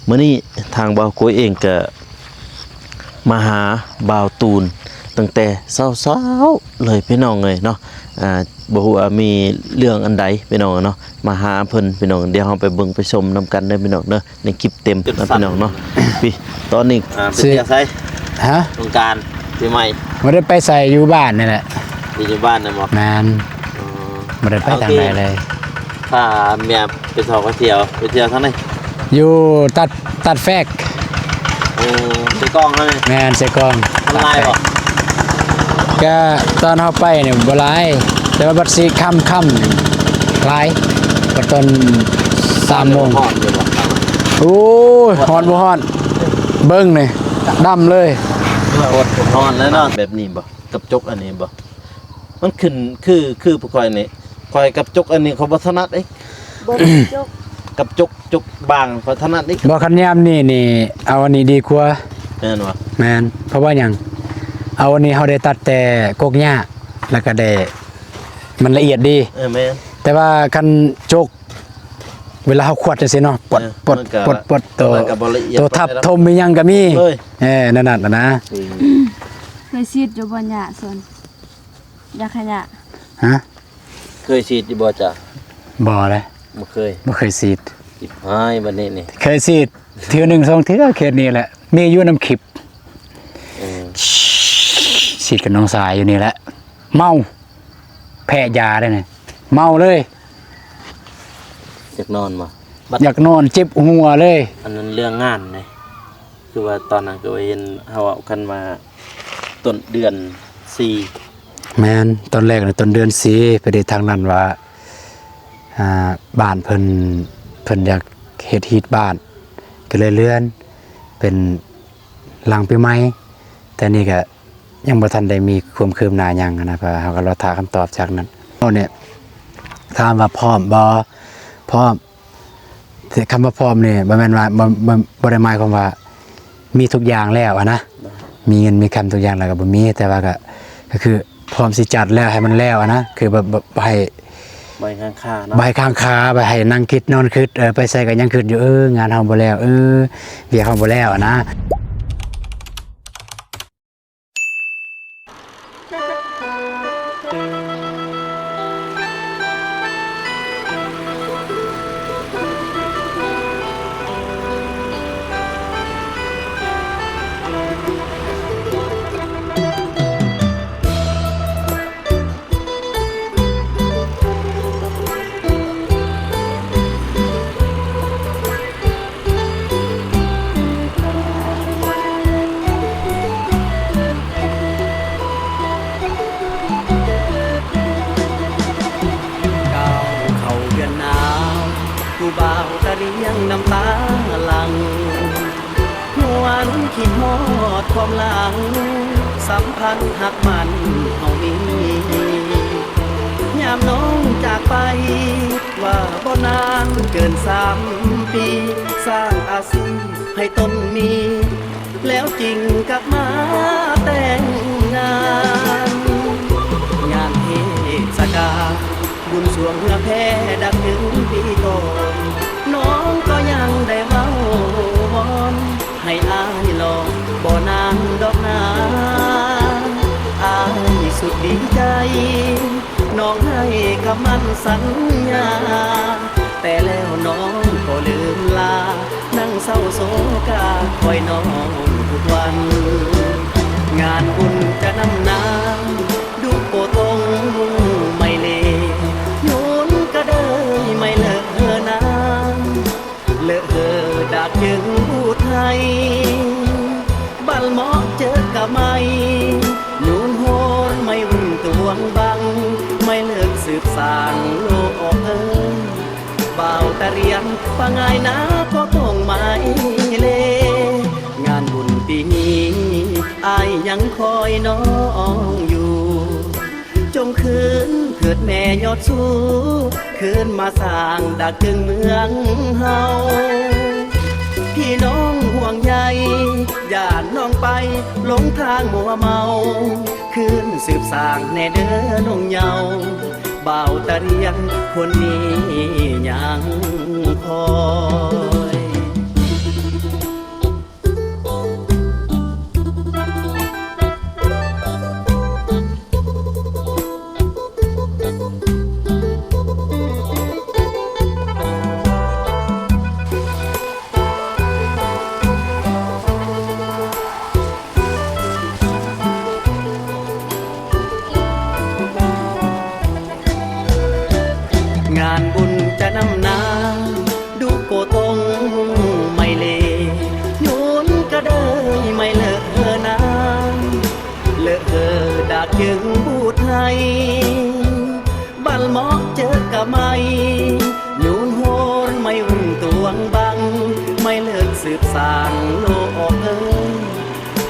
ມື້ນີ້ທາງບ່າວໂກຍເອງກະມາຫາບ່າວຕູນຕັ້ງແຕ່ເຊົ້າໆເລີຍພີ່ນ້ອງເອີຍເນາະ. ອ່າ ບໍ່ຮູ້ວ່າມີເລື່ອງອັນໃດພີ່ນ້ອງເນາະ ມາຫາເພິ່ນພີ່ນ້ອງ. ດຽວເຮົາໄປເບິ່ງໄປຊົມນຳກັນເດີພີ່ນ້ອງເດີ ໃນຄລິບເຕັມເນາະພີ່ນ້ອງເນາະ. ປີ ຕອນນີ້ ອ່າ ໄປທ່ຽວໃສ? ຮະ? ສົງການ ປີໃໝ່ ບໍ່ໄດ້ໄປໃສ ຢູ່ບ້ານນີ້ແຫຼະ. ຢູ່ ຢູ່ບ້ານນະບໍ? ແມ່ນ. ອໍ ບໍ່ໄດ້ໄປທາງໃດເລີຍ. ພາເມຍໄປທ່ອງໄປທ່ຽວ ໄປທ່ຽວທາງໃດ? ຢູ່ຕັດ ຕັດແຟກ. ໂອ້ ເຊກອງຫັ້ນນີ້? ແມ່ນ ເຊກອງ. ຄົນຫຼາຍບໍ່? ກະຕອນເຮົາໄປນີ້ບໍ່ຫຼາຍ ແຕ່ວ່າບັດຊິຄ່ຳໆ ຫຼາຍ ບັດຕອນສາມໂມງ. ຮ້ອນຢູ່ບໍ່? ໂອ້ຍ ຮ້ອນບໍ່ຮ້ອນ ເບິ່ງນີ້ ດຳເລີຍ. ອົດຮ້ອນແລ້ວເນາະ. ແບບນີ້ບໍ່? ກັບຈົກອັນນີ້ບໍ່? ມັນຂຶ້ນ ຄື ຄືພວກຂ້ອຍນີ້ ຂ້ອຍກັບຈົກອັນນີ້ຂ້ອຍບໍ່ຖະໜັດເດ້. ບໍ່ ຈົກ ກັບຈົກ ຈົກບາງຂ້ອຍຖະໜັດເດ້. ບໍ່ ຄັນຍາມນີ້ນີ້ ເອົາອັນນີ້ດີກວ່າ. ແມ່ນບໍ່? ແມ່ນ. ເພາະວ່າຫຍັງ? ເອົາອັນນີ້ເຮົາໄດ້ຕັດແຕ່ກົກຫຍ້າ ແລ້ວກະໄດ້ ມັນລະອຽດດີ. ເອີ ແມ່ນ. ແຕ່ວ່າຄັນຈົກ ເວລາເຮົາຂວດຈັ່ງຊີ້ເນາະ ປວດ ເອີ ປວດ ມັນກະ ປວດ ປວດໂຕ ມັນກະບໍ່ລະອຽດ ໂຕທັບ ປານໃດດອກ ຖົມອີ່ຫຍັງກະມີ. ເອີຍ ເອີ ນັ້ນໆນະ. ເຄີຍສີດຢູ່ບໍ່ຫຍ້າສວນ ຢາຂະຫຍ້າ? ຮະ? ເຄີຍສີດຢູ່ບໍ່ຈະ? ບໍ່ເດ້. ບໍ່ເຄີຍ ບໍ່ເຄີຍສີດ. ຈິບຫາຍບັດນີ້ນີ້. ເຄີຍສີດເທື່ອໜຶ່ງສອງເທື່ອ ເຂດນີ້ແຫຼະ ມີຢູ່ນຳຄລິບ. ເອີ ສີດກັບນ້ອງຊາຍຢູ່ນີ້ແຫຼະ. ເມົາ ແພ້ຢາໄດ໋ນີ້ ເມົາເລີຍ. ຢາກນອນບໍ່? ຢາກນອນ ເຈັບຫົວເລີຍ. ອັນນັ້ນເລື່ອງງານເດ້ ຄືວ່າຕອນນັ້ນຄືວ່າເຫັນເຮົາເວົ້າກັນວ່າຕົ້ນເດືອນສີ່. ແມ່ນ ຕອນແລກນະຕົ້ນເດືອນສີ່ ໄປໄດ້ທາງນັ້ນວ່າ ອ່າ ບ້ານເພິ່ນ ເພິ່ນຢາກເຮັດຮີດບ້ານ ກະເລີຍເລື່ອນເປັນຫຼັງປີໃໝ່. ແຕ່ນີ້ກະ ຍັງບໍ່ທັນໄດ້ມີຄວາມຄືບໜ້າຫຍັງຫັ້ນນະ ເພາະວ່າເຮົາກະລໍຖ້າຄຳຕອບຈາກນັ້ນ. ເຮົານີ້ຖາມວ່າພ້ອມບໍ່? ພ້ອມ. ແຕ່ຄຳວ່າພ້ອມນີ້ບໍ່ແມ່ນວ່າ ບໍ່ ບໍ່ ບໍ່ໄດ້ໝາຍຄວາມວ່າມີທຸກຢ່າງແລ້ວຫັ້ນນະ ມີເງິນມີຄຳທຸກຢ່າງແລ້ວກະບໍ່ມີ ແຕ່ວ່າກະ ກະຄືພ້ອມຊິຈັດແລ້ວໃຫ້ມັນແລ້ວຫັ້ນນະ ຄືແບບ ແບບ ບໍ່ໃຫ້ ບໍ່ໃຫ້ຄ້າງຄາເນາະ ບໍ່ໃຫ້ຄ້າງຄາ ບໍ່ໃຫ້ນັ່ງຄິດນອນຄິດ ເອີ ໄປໃສກະຍັງຄິດຢູ່ ເອີ ງານເຮົາບໍ່ແລ້ວ ເອີ ວຽກເຮົາບໍ່ແລ້ວຫັ້ນນະ. ກ້າວເຂົ້າເຮືອນໜາວ ຜູ້ບ່າວຕະລຽງນ້ຳຕາຫຼັ່ງ ຫວນຄິດຮອດຄວາມຫຼັງ ສຳພັນຮັກໝັ້ນເຮົາມີ ຍາມນ້ອງຈາກໄປ ວ່າບໍ່ນານເກີນສາມປີ ສ້າງອາຊີບໃຫ້ຕົນມີ ແລ້ວຈຶ່ງກັບມາແຕ່ງງານ ງານເທດສະການ ບຸນຊ່ວງເຮືອແພດັກເຖິງປີກ່ອນ ນ້ອງກໍຍັງໄດ້ເວົ້າວອນ ໃຫ້ອ້າຍລອງບໍ່ນານດອກນາ ອ້າຍສຸດດີໃຈ ນ້ອງໃຫ້ຄຳໝັ້ນສັນຍາ ແຕ່ແລ້ວນ້ອງກໍລືມລາ ນັ່ງເສົ້າໂສກາຄອຍນ້ອງທຸກວັນ ງານບຸນຈະນຳນາ ດຸໂປຕົງໄມເລ ໂຍນກະເດີຍໄມເລີນາ ເລີເຮີດາກຈຶ່ງອູດໄທ ບັນເໝາະເຈີກະໄມ ໂຍນໂຮນໄມວຸນຕວງບັງ ໄມເລີກສືບສາງໂລອອກເອີຍ ບ່າວຕະລຽງປະງາຍນາ ກໍຕົງໄມເລ ງານບຸນປີນີ້ ອ້າຍຍັງຄອຍນ້ອງຢູ່ ຈົ່ງຄືນເກີດແມ່ຍອດສູ້ ຄືນມາສ້າງດາກເຄິ່ງເມືອງເຮົາ ພີ່ນ້ອງຫ່ວງໃຍ ຢ້ານນ້ອງໄປຫຼົງທາງມົວເມົາ ຄືນສືບສ້າງແດ່ເດີນ້ອງເຍົາ ບ່າວຕະລຽງຄົນນີ້ຍັງຄອຍ. จึงบูดให้ บัลเหมาะเจอกะไม ยูนโฮนไม่อุ่นตวงบัง ไม่เลิกสืบสานโลกออกเอิง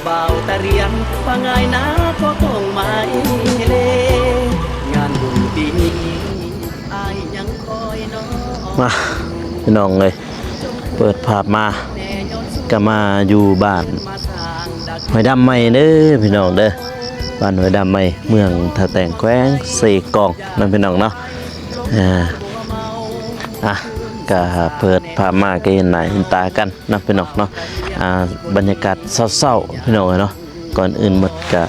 บ่าวตะเรียงว่าง่ายนะก็คงไม่เล งานบุญปีนี้อ้ายยังคอยน้อง มา พี่น้องเอ้ย เปิดภาพมา ก็มาอยู่บ้านห้วยดำใหม่เด้อพี่น้องเด้อ บ้านห้วยดำใหม่ เมืองท่าแตง แขวงเซกองเนาะพี่น้องเนาะ อ่า อ่ะ ก็เปิดภาพมาก็เห็นหน้าเห็นตากันเนาะพี่น้องเนาะ อ่า บรรยากาศเศร้าๆ พี่น้องเอ้ยเนาะ ก่อนอื่นหมดก็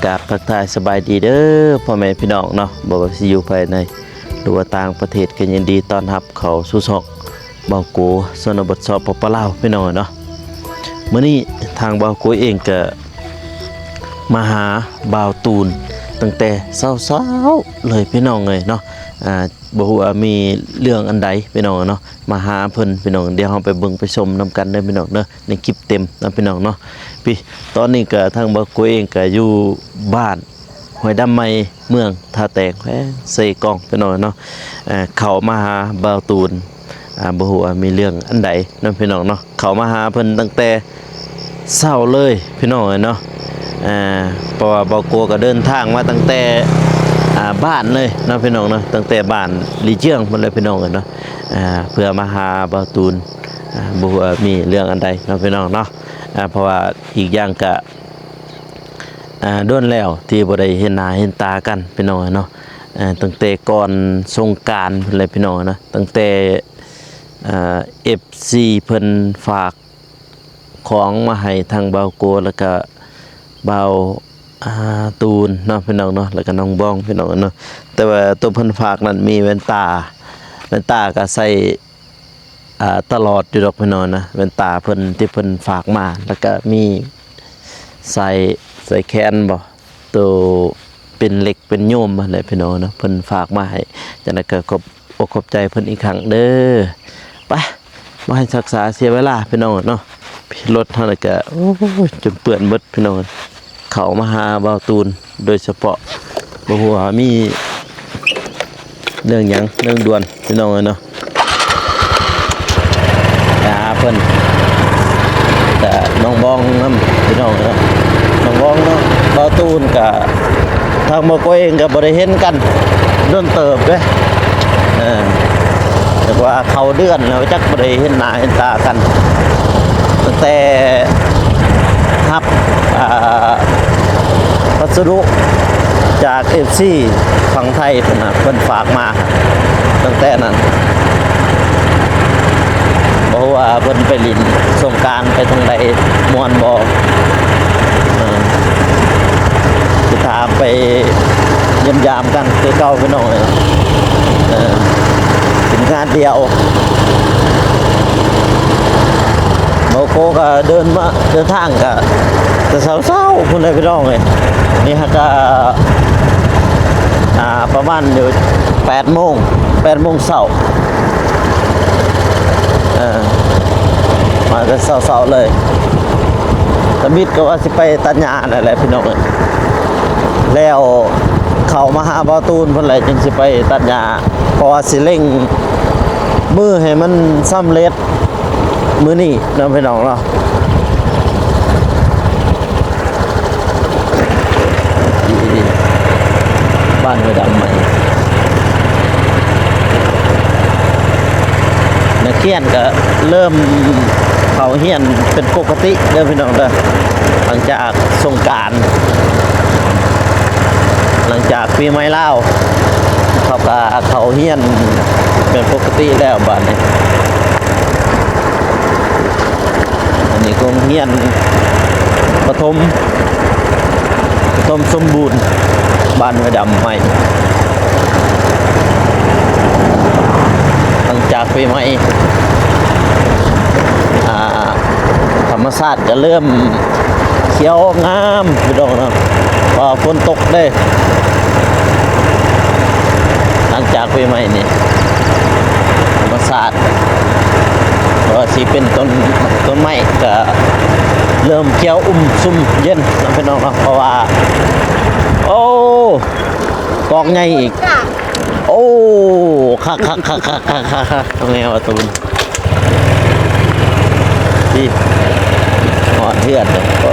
กราบทักทายสบายดีเด้อพ่อแม่พี่น้องเนาะ บ่ว่าสิอยู่ภายในหรือว่าต่างประเทศ ก็ยินดีต้อนรับเข้าสู่ช่องบ่าวโกชนบท สปป ลาว พี่น้องเนาะ มื้อนี้ทางบ่าวโกเองก็มาหาบ่าวตูนตั้งแต่เช้าๆ เลยพี่น้องเอ้ยเนาะ อ่า บ่ฮู้ว่ามีเรื่องอันใดพี่น้องเนาะ มาหาเพิ่นพี่น้อง เดี๋ยวเราไปเบิ่งไปชมนำกันเด้อพี่น้องเนาะ ในคลิปเต็มนะพี่น้องเนาะ พี่ ตอนนี้ก็ทางบ่าวโกเองก็อยู่บ้านห้วยดำใหม่ เมืองท่าแตง แขวงเซกองพี่น้องเนาะ เอ่อ เข้ามาหาบ่าวตูน อ่า บ่ฮู้ว่ามีเรื่องอันใดเนาะพี่น้องเนาะ เข้ามาหาเพิ่นตั้งแต่เช้าเลยพี่น้องเอ้ยเนาะ อ่า เพราะว่าบ่าวโกก็เดินทางมาตั้งแต่ อ่า บ้านเลยเนาะพี่น้องเนาะ ตั้งแต่บ้านหลีเจื้องพุ้นเลยพี่น้องเอ้ยเนาะ อ่า เพื่อมาหาบ่าวตูน อ่า บ่ฮู้ว่ามีเรื่องอันใดเนาะพี่น้องเนาะ อ่า เพราะว่าอีกอย่างก็ อ่า โดนแล้วที่บ่ได้เห็นหน้าเห็นตากันพี่น้องเอ้ยเนาะ อ่า ตั้งแต่ก่อนสงกรานต์พุ้นแหละพี่น้องเอ้ยเนาะ ตั้งแต่ อ่า เอฟซี เพิ่นฝากของมาให้ทางบ่าวโก แล้วก็บ่าว อ่า ตูนเนาะพี่น้องเนาะ แล้วก็น้องบองพี่น้องเอ้ยเนาะ แต่ว่าตัวเพิ่นฝากนั้นมีแว่นตา แว่นตาก็ใส่ อ่า ตลอดอยู่ดอกพี่น้องนะ แว่นตาเพิ่นที่เพิ่นฝากมา แล้วก็มีสาย สายแขนบ่ โตเป็นเหล็กเป็นโยมนั่นแหละพี่น้องเนาะ เพิ่นฝากมาให้ จั่งใด๋ก็ขอบอกขอบใจเพิ่นอีกครั้งเด้อ ไป บ่ให้ชักช้าเสียเวลาพี่น้องเนาะ รถเฮานี่ก็ โอ้ย จนเปื้อนเบิดพี่น้อง เข้ามาหาบ่าวตูนโดยเฉพาะ บ่ฮู้ว่ามีเรื่องหยัง เรื่องด่วนพี่น้องเอ้ยเนาะ ไปหาเพิ่น แต่น้องบองนำพี่น้องเนาะ น้องบองเนาะ บ่าวตูนก็ ทางบ่าวโกเองก็บ่ได้เห็นกันโดนเติบเด้ เออ แต่ว่าเข้าเดือนแล้วจักบ่ได้เห็นหน้าเห็นตากัน ตั้งแต่รับ อ่า พัสดุจาก เอฟซี ฝั่งไทยพุ้นน่ะ เพิ่นฝากมาตั้งแต่นั้น บ่ฮู้ว่าเพิ่นไปหลิ้นสงกรานต์ไปทางใด ม่วนบ่ เออ สิถามไปเยี่ยมยามกันคือเก่าพี่น้องเอ้ย เออ เป็นงานเดียว บ่าวโกก็เดินมา เดินทางก็แต่เช้าๆ พุ้นเลยพี่น้องเอ้ย นี่ฮะก็ อ่า ประมาณอยู่แปดโมง แปดโมงเช้า เออ มาแต่เช้าๆ เลย ตะมิดก็ว่าสิไปตัดหญ้านั่นแหละพี่น้องเอ้ย แล้วเข้ามาหาบ่าวตูนพุ้นแหละ จึงสิไปตัดหญ้า เพราะว่าสิเร่งมื้อให้มันสำเร็จมื้อนี้เนาะพี่น้องเนาะ บ้านห้วยดำใหม่ นักเรียนก็เริ่มเข้าเรียนเป็นปกติเด้อพี่น้องเด้อ หลังจากสงกรานต์ หลังจากปีใหม่ลาว เขาก็เข้าเรียนเป็นปกติแล้วบัดนี้ อันนี้ก็โรงเรียนประถม ประถมสมบูรณ์ บ้านห้วยดำใหม่ หลังจากปีใหม่ อ่า ธรรมชาติก็เริ่มเขียวงามพี่น้องเนาะ เพราะว่าฝนตกเด้ หลังจากปีใหม่นี่ ธรรมชาติ เพราะว่า ນີ້ເປັນຕົ້ນ ຕົ້ນໄມ້ກະເລີ່ມຂຽວອຸ່ມຊຸ່ມເຢັນເນາະພີ່ນ້ອງເນາະ ເພາະວ່າ ໂອ້ ກອກໃຫຍ່ອີກ ໂອ້ ຄັກໆໆໆໆໆ ແມ່ວ່າຕູນ ນີ້ ຮອດເຮືອນເດ້ ໂອ້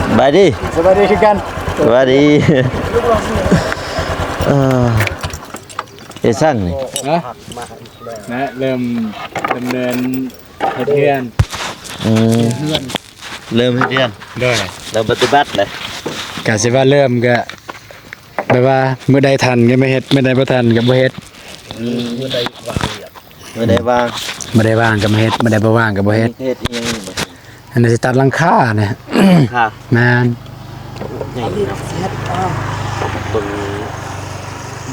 ສະບາຍດີ ສະບາຍດີຄືກັນ ສະບາຍດີ ເອີ ເຮັດສັງນີ້ ນະ ນະ ເລີ່ມດຳເນີນເຮັດເຮືອນ ອືມ ເຮັດເຮືອນ ເລີ່ມເຮັດເຮືອນ ໂດຍ ເລີ່ມປະຕິບັດເລີຍ ກະຊິວ່າເລີ່ມກະ ແບບວ່າມື້ໃດທັນກໍມາເຮັດ ມື້ໃດບໍ່ທັນກໍບໍ່ເຮັດ ອືມ ມື້ໃດວ່າງ ມື້ໃດວ່າງ ມື້ໃດວ່າງກໍມາເຮັດ ມື້ໃດບໍ່ວ່າງກໍບໍ່ເຮັດ ເຮັດອີ່ຫຍັງນີ້ ອັນນີ້ຊິຕັດຫຼັງຄານີ້ ຫຼັງຄາ ແມ່ນ ໃຫຍ່ເນາະ ເບິ່ງ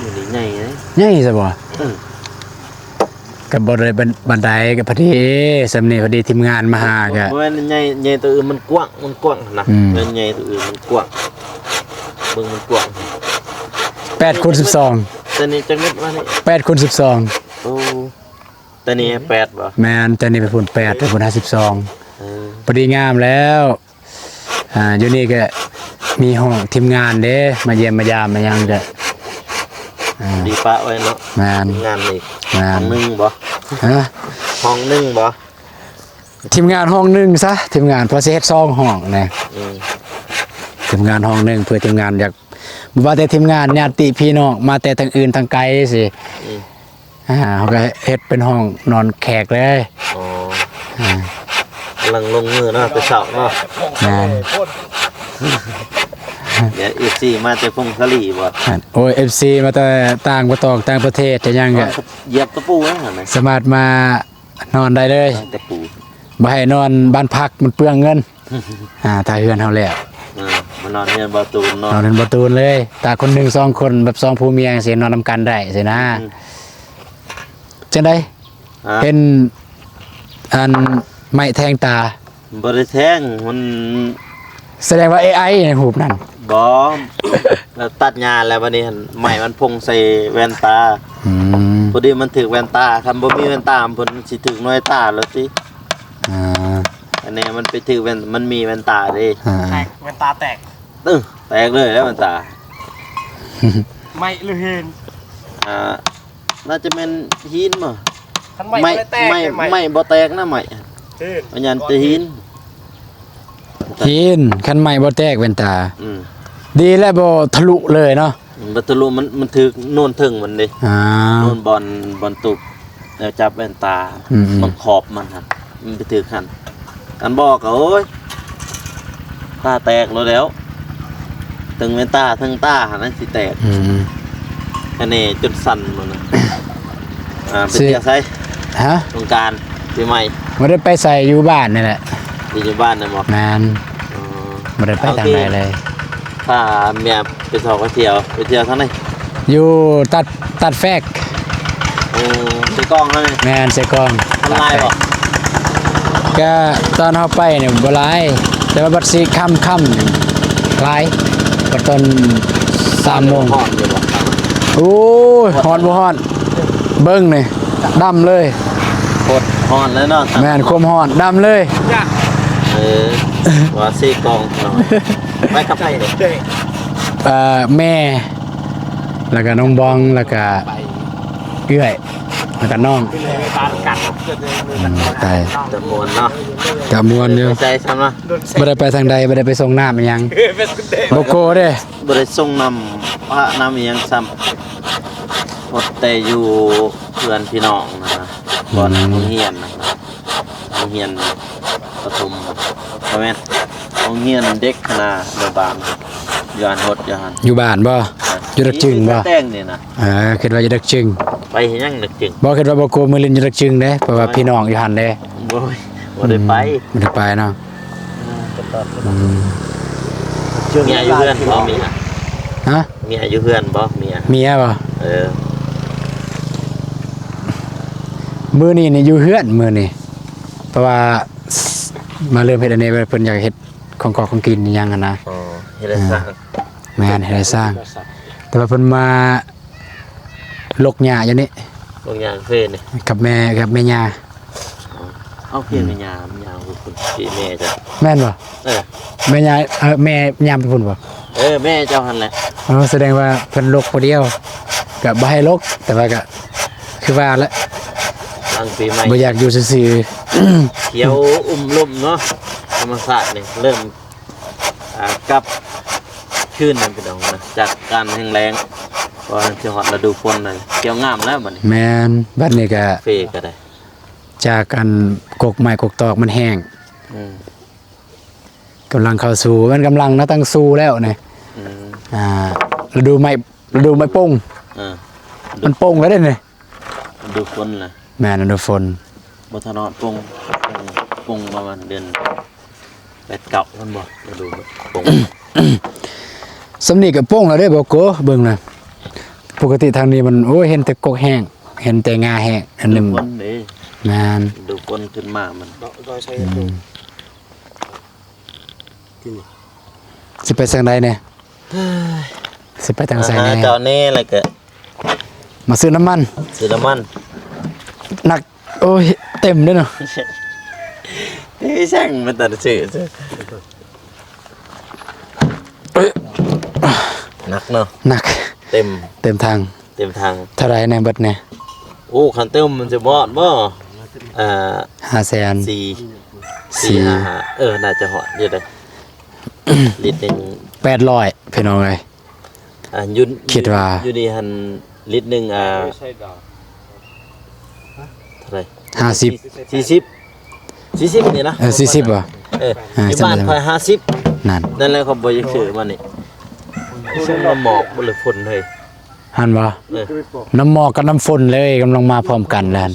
ຢູ່ນີ້ໃຫຍ່ເດ້ ໃຫຍ່ຊະບໍ່ ເອີ ກໍບໍ່ໄດ້ປານໃດ ກໍພໍດີ ສ່ຳນີ້ພໍດີ ທີມງານມາຫາກໍ ບໍ່ແມ່ນໃຫຍ່ ໃຫຍ່ຕົວອື່ນ ມັນກວ້າງ ມັນກວ້າງຫັ້ນນະ ອືມ ແມ່ນໃຫຍ່ຕົວອື່ນ ມັນກວ້າງ ເບິ່ງມັນກວ້າງ ແປດຄູນສິບສອງ ຕົວນີ້ຈັກເມັດວະນີ້ ແປດຄູນສິບສອງ ໂອ້ ຕົວນີ້ແປດບໍ່ ແມ່ນ ຕົວນີ້ໄປພຸ້ນແປດ ໄປພຸ້ນຫ້າສິບສອງ ເອີ ພໍດີງາມແລ້ວ ອ່າ ຢູ່ນີ້ກໍມີຫ້ອງທີມງານເດ້ ມາຢ້ຽມມາຢາມມາຫຍັງກໍ ອ່າ ດີປະໄວ້ເນາະ ແມ່ນ ທີມງານນີ້ ແມ່ນ ຫ້ອງໜຶ່ງບໍ່ ຮະ ຫ້ອງໜຶ່ງບໍ່ ທີມງານຫ້ອງໜຶ່ງຊະ ທີມງານ ເພາະຊິເຮັດສອງຫ້ອງນະ ອືມ ທີມງານຫ້ອງໜຶ່ງ ເພື່ອທີມງານຢາກ ບໍ່ວ່າແຕ່ທີມງານ ຍາດຕິພີ່ນ້ອງ ມາແຕ່ທາງອື່ນທາງໄກຊີ້ ອືມ ອ່າ ເຮົາກໍເຮັດເປັນຫ້ອງນອນແຂກເລີຍ ອໍ ອ່າ ກຳລັງລົງມືເນາະ ແຕ່ເຊົ້າເນາະ ແມ່ນ ດຽວເອັຟຊີມາແຕ່ຜົ້ງສາລີບໍ່ ໂອ້ຍ ເອັຟຊີມາແຕ່ຕ່າງປະເທດ ຕ່າງປະເທດ ຈະຫຍັງກໍຢຽບຕະປູນະ ສາມາດມານອນໄດ້ເລີຍ ຕະປູ ບໍ່ໃຫ້ນອນບ້ານພັກ ມັນເປືອງເງິນ ອ່າ ຖ້າເຮືອນເຮົາແລ້ວ ເອີ ມານອນເຮືອນບ່າວຕູນເນາະ ນອນເຮືອນບ່າວຕູນເລີຍ ຖ້າຄົນໜຶ່ງສອງຄົນ ແບບສອງຜົວເມຍຈັ່ງຊີ້ ນອນນຳກັນໄດ້ຊີ້ນະ ອືມ ຈັ່ງໃດ ຮະ ເຫັນອັນໄມ້ແທງຕາ ບໍ່ໄດ້ແທງ ມັນ ສະແດງວ່າເອໄອໃນຮູບນັ້ນ ບໍ່ ແລ້ວຕັດຫຍ້າແລ້ວ ບັດນີ້ຫັ້ນ ໄມ້ມັນພົ່ງໃສ່ແວ່ນຕາ ອືມ ພໍດີມັນຖືກແວ່ນຕາ ຄັນບໍ່ມີແວ່ນຕາ ເພິ່ນຊິຖືກໜ່ວຍຕາໂລດຕິ ອ່າ ອັນນີ້ມັນໄປຖືກແວ່ນ ມັນມີແວ່ນຕາເດ້ ອ່າ ແຕກ ແວ່ນຕາແຕກ ເອີ ແຕກເລີຍແລ້ວແວ່ນຕາ ໄມ້ຫຼືຫີນ ອ່າ ໜ້າຈະແມ່ນຫີນບໍ ຄັນໄມ້ ໄມ້ ບໍ່ໄດ້ແຕກ ໄມ້ ເດ້ ໄມ້ ໄມ້ບໍ່ແຕກນະ ໄມ້ ຫີນ ອັນນັ້ນແຕ່ຫີນ ຫີນ ຄັນໄມ້ບໍ່ແຕກແວ່ນຕາ ອືມ ດີແລ້ວບໍ່ທະລຸເລີຍເນາະ ມັນບໍ່ທະລຸ ມັນ ມັນຖືກໂນນເທິງມັນເດ້ ອ່າ ໂນນບ່ອນ ບ່ອນຕຸບ ແນວຈັບແວ່ນຕາ ອືມໆ ມັນຂອບມັນຫັ້ນ ມັນໄປຖືກຫັ້ນ ຄັນບໍ່ກໍ ໂອ້ຍ ຕາແຕກໂລດແລ້ວ ເທິງແວ່ນຕາ ເທິງຕາຫັ້ນນະຊິແຕກ ອືມ ອັນນີ້ຈົນສັ່ນໝົດນະ ອ່າ ໄປ ຊິ ທ່ຽວໃສ? ຮະ? ສົງການ ປີໃໝ່ ບໍ່ໄດ້ໄປໃສ ຢູ່ບ້ານນີ້ແຫຼະ ຢູ່ ຢູ່ບ້ານນີ້ບໍ? ແມ່ນ ອໍ ບໍ່ໄດ້ໄປທາງໃດເລີຍ ໂອເຄ ພາເມຍໄປທ່ອງໄປທ່ຽວ ໄປທ່ຽວທາງໃດ? ຢູ່ຕັດ ຕັດແຟກ ໂອ້ ເຊກອງຫັ້ນນີ້ ແມ່ນ ເຊກອງ ຄົນຫຼາຍບໍ່? ກະຕອນເຮົາໄປນີ້ບໍ່ຫຼາຍ ແຕ່ວ່າບັດຊິຄ່ຳໆນີ້ຫຼາຍ ບັດຕອນສາມໂມງ ຮ້ອນຢູ່ບໍ່? ໂອ້ຍ ຮ້ອນບໍ່ຮ້ອນ ເບິ່ງນີ້ ດຳເລີຍ ໂຄດຮ້ອນແລ້ວເນາະ ແມ່ນ ຄວາມຮ້ອນ ດຳເລີຍ ເອີ ວ່າເຊກອງເນາະ ໄປກັບໃຜນີ້? ເອີ ແມ່ ແລ້ວກະນ້ອງບອງ ແລ້ວກະເອື້ອຍ ແລ້ວກະນ້ອງ ອືມ ຕາຍ ຕະມ່ວນເນາະ ກະມ່ວນຢູ່ ໄປໃສຊ້ຳເນາະ ບໍ່ໄດ້ໄປທາງໃດ ບໍ່ໄດ້ໄປສົ່ງນ້ຳອີ່ຫຍັງ ບໍ່ໂກເດ້ ບໍ່ໄດ້ສົ່ງນ້ຳພະນ້ຳອີ່ຫຍັງຊ້ຳ ຮອດແຕ່ຢູ່ເຮືອນພີ່ນ້ອງນະ ບ່ອນ ອືມ ໂຮງຮຽນນະ ໂຮງຮຽນປະຖົມ ບໍ່ແມ່ນ ໂຮງຮຽນເດັກຫັ້ນນະ ແມ່ບ້ານ ຢູ່ຫັ້ນ ຮອດຢູ່ຫັ້ນ ຢູ່ບ້ານບໍ່? ອ່າ ຢູ່ດອກຈຶງບໍ່? ແຕ່ງນີ້ນະ ເອີ ຄິດວ່າຢູ່ດອກຈຶງ ໄປເຮັດຫຍັງດອກຈຶງ? ບໍ່ ຄິດວ່າບໍ່ໂກມື້ຫຼິ້ນຢູ່ດອກຈຶງເດ້ ເພາະວ່າ ໂອ້ຍ ພີ່ນ້ອງຢູ່ຫັ້ນເດ້ ບໍ່ ບໍ່ໄດ້ໄປ ອືມ ບໍ່ໄດ້ໄປເນາະ ອ່າ ອືມ ເມຍຢູ່ເຮືອນບໍ່? ເມຍ ຮະ? ເມຍຢູ່ເຮືອນບໍ່? ເມຍ ເມຍບໍ່? ເອີ ມື້ນີ້ນີ້ຢູ່ເຮືອນ ມື້ນີ້ ເພາະວ່າມາເລີ່ມເຮັດອັນນີ້ ເພິ່ນຢາກເຮັດຂອງກອກຂອງກິນອີ່ຫຍັງຫັ້ນນະ ອໍ ເຮັດໃຫ້ສ້າງ ແມ່ນ ເຮັດໃຫ້ສ້າງ ແຕ່ວ່າເພິ່ນມາ ລົກຫຍ້າຢູ່ນີ້ ລົກຫຍ້າເຟນີ້ ກັບແມ່ ກັບແມ່ຍ່າ. ເອົາ ເພແມ່ຍ່າ ແມ່ຍ່າ ໂອ້ໂຫ ເພແມ່ຈ້ະ ແມ່ນບໍ່? ເອີ ແມ່ຍ່າ ເອີ ແມ່ຍ່າໄປພຸ້ນບໍ່? ເອີ ແມ່ເຈົ້າຫັ້ນແຫຼະ. ເອີ ສະແດງວ່າເພິ່ນລົກຜູ້ດຽວ ກະບໍ່ໃຫ້ລົກ ແຕ່ວ່າກະຄືວ່າແຫຼະ ຫຼັງປີໃໝ່ ບໍ່ຢາກຢູ່ຊື່ໆ ຂຽວອຸ້ມລົມເນາະ ທຳມະຊາດນີ້ເລີ່ມ ອ່າ ກັບຄືນນັ້ນ ພີ່ນ້ອງນະ ຈາກການແຫ້ງແລ້ງ ເພາະວ່າຊິຮອດລະດູຝົນແລ້ວ ຂຽວງາມແລ້ວບັດນີ້. ແມ່ນ ບັດນີ້ກະເຟກະໄດ້ ຈາກອັນກົກໄມ້ກົກຕອກມັນແຫ້ງ ອືມ ກຳລັງເຂົ້າສູ່ ມັນກຳລັງເນາະ ຕັ້ງສູ່ແລ້ວນີ້ ອືມ ອ່າ ລະດູໄມ້ ລະດູໄມ້ປົ່ງ ເອີ ມັນປົ່ງແລ້ວເດ້ນີ້ ລະດູຝົນລະ ແມ່ນ ລະດູຝົນ ບໍ່ທັນຮອດປົ່ງ ປົ່ງປະມານເດືອນ ແປດເກົ້າ ມັນບໍ່ ລະດູປົງ ສ່ຳນີ້ກະປົງແລ້ວເດ້ ບໍ່ໂກ ເບິ່ງນະ ປົກກະຕິທາງນີ້ມັນ ໂອ້ຍ ເຫັນແຕ່ກົກແຫ້ງ ເຫັນແຕ່ງ່າແຫ້ງ ອັນໜຶ່ງ ແມ່ນ ດູຝົນຂຶ້ນມາມັນ ອືມ ຊິໄປທາງໃດແດ່? ຊິໄປທາງໃສແດ່? ມາຫາເຈົ້າແດ່ ແລ້ວກະມາຊື້ນ້ຳມັນ ຊື້ນ້ຳມັນ ໜັກ ໂອ້ຍ ເຕັມເດ້ເນາະ ເອີຍ ຊ່າງມັນຕັດຊື້ ເອີຍ ໜັກເນາະ ໜັກ ເຕັມ ເຕັມຖັງ ເຕັມຖັງ. ເທົ່າໃດແດ່ເບິດນີ້? ໂອ້ ຄັນເຕັມມັນຊິຮອດບໍ່? ເອີ ຫ້າແສນ ສີ່ ສີ່ ຫ້າ ເອີ ໜ້າຈະຮອດຢູ່ເດ້ ລິດໜຶ່ງ ແປດຮ້ອຍ ພີ່ນ້ອງເອີຍ ອ່າ ຢູ່ ຄິດວ່າ ຢູ່ນີ້ຫັ້ນ ລິດໜຶ່ງ ອ່າ ເທົ່າໃດ? ຫ້າສິບ ສີ່ສິບ ສີ່ສິບນີ້ນະ ເອີ ສີ່ສິບບໍ່? ເອີ ອ່າ ຢູ່ບ້ານຂ້ອຍຫ້າສິບ ນັ້ນ ນັ້ນແຫຼະ ຂ້ອຍບໍ່ຢາກຊື້ມານີ້ ມັນໝອກບໍ່ ຫຼືຝົນເຮີ້ຍ ຫັ້ນບໍ່? ເອີ ນ້ຳໝອກກັບນ້ຳຝົນເລີຍ ກຳລັງມາພ້ອມກັນແລ້ວ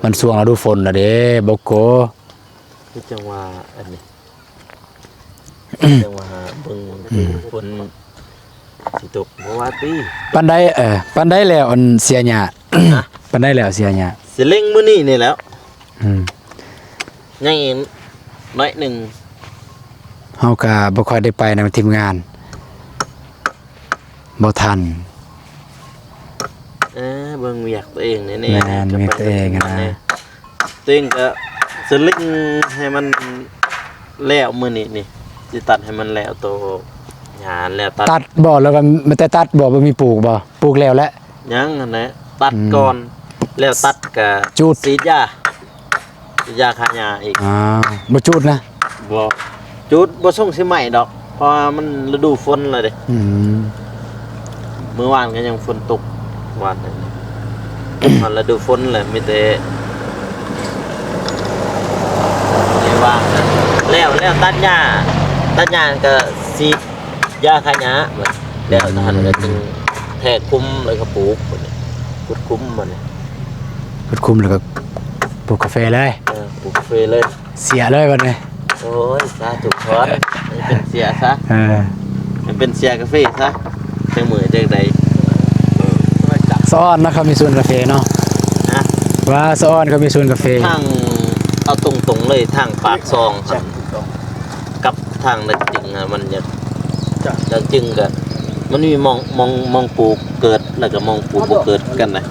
ມັນຊ່ວງລະດູຝົນລະເດ້ ບໍ່ໂກ ຄືຈັ່ງວ່າອັນນີ້ ຈັ່ງວ່າເບິ່ງ ອືມ ຝົນຊິຕົກບໍ່ວ່າຕິ ປານໃດ ເອີ ປານໃດແລ້ວອັນເສຍຫຍ້າ ຮະ ປານໃດແລ້ວເສຍຫຍ້າ ຊິເລັງມື້ນີ້ນີ້ແຫຼ້ວ ອືມ ຍັງອີກໜ້ອຍໜຶ່ງ ເຮົາກະບໍ່ຄ່ອຍໄດ້ໄປນຳທີມງານ ບໍ່ທັນ ເອີ ເບິ່ງວຽກຕົວເອງແດ່ ແມ່ນ ວຽກຕົວເອງຫັ້ນນະ ຕົວເອງກະສະເລັງໃຫ້ມັນແລ້ວມື້ນີ້ນີ້ ຊິຕັດໃຫ້ມັນແລ້ວໂຕຫຍ້າແລ້ວ ຕັດ ຕັດບໍ່? ແລ້ວກະມີແຕ່ຕັດບໍ່? ບໍ່ມີປູກບໍ່? ປູກແລ້ວແຫຼະ ຍັງຫັ້ນແຫຼະ ຕັດ ອືມ ກ່ອນ ແລ້ວຕັດກະຈູດ ສີດຢາ ຢາຂ້າຫຍ້າອີກ ອ່າ ບໍ່ຈູດນະ ບໍ່ ຈູດບໍ່ສົ່ງຊິໄໝ້ດອກ ເພາະວ່າມັນລະດູຝົນແລ້ວເດ້ ອືມ ມື້ວານກະຍັງຝົນຕົກ ວານນີ້ ມັນລະດູຝົນແຫຼະ ມີແຕ່ ມີວ່າງນະ ແລ້ວ ແລ້ວຕັດຫຍ້າ ຕັດຫຍ້າກະສີດ ຢາຂ້າຫຍ້າ ແລ້ວຫັ້ນກະຈຶ່ງແທກຄຸມ ແລ້ວກະປູກ ບາດນີ້ ຂຸດຄຸມ ບາດນີ້ ຂຸດຄຸມແລ້ວກະປູກກາເຟເລີຍ ເອີ ປູກກາເຟເລີຍ ເສຍເລີຍບາດນີ້ ໂອ້ຍ ສາທຸພອນ ໃຫ້ເປັນເຊຍຊະ ເອີ ໃຫ້ເປັນເຊຍກາເຟຊະ ຈັກມື້ຈັກໃດ ສະອອນເນາະ ເຂົາມີສວນກາເຟເນາະ ຮະ ວ່າສະອອນເຂົາມີສວນກາເຟ ທາງ ເອົາຕົງໆເລີຍ ທາງປາກຊ່ອງ ກັບທາງດັງຈຶງຫັ້ນ ມັນຈະ ດັງຈຶງກະ ມັນມີໝ່ອງ ໝ່ອງ ໝ່ອງປູກເກີດ ແລ້ວກະໝ່ອງປູກບໍ່ເກີດຄືກັນນະ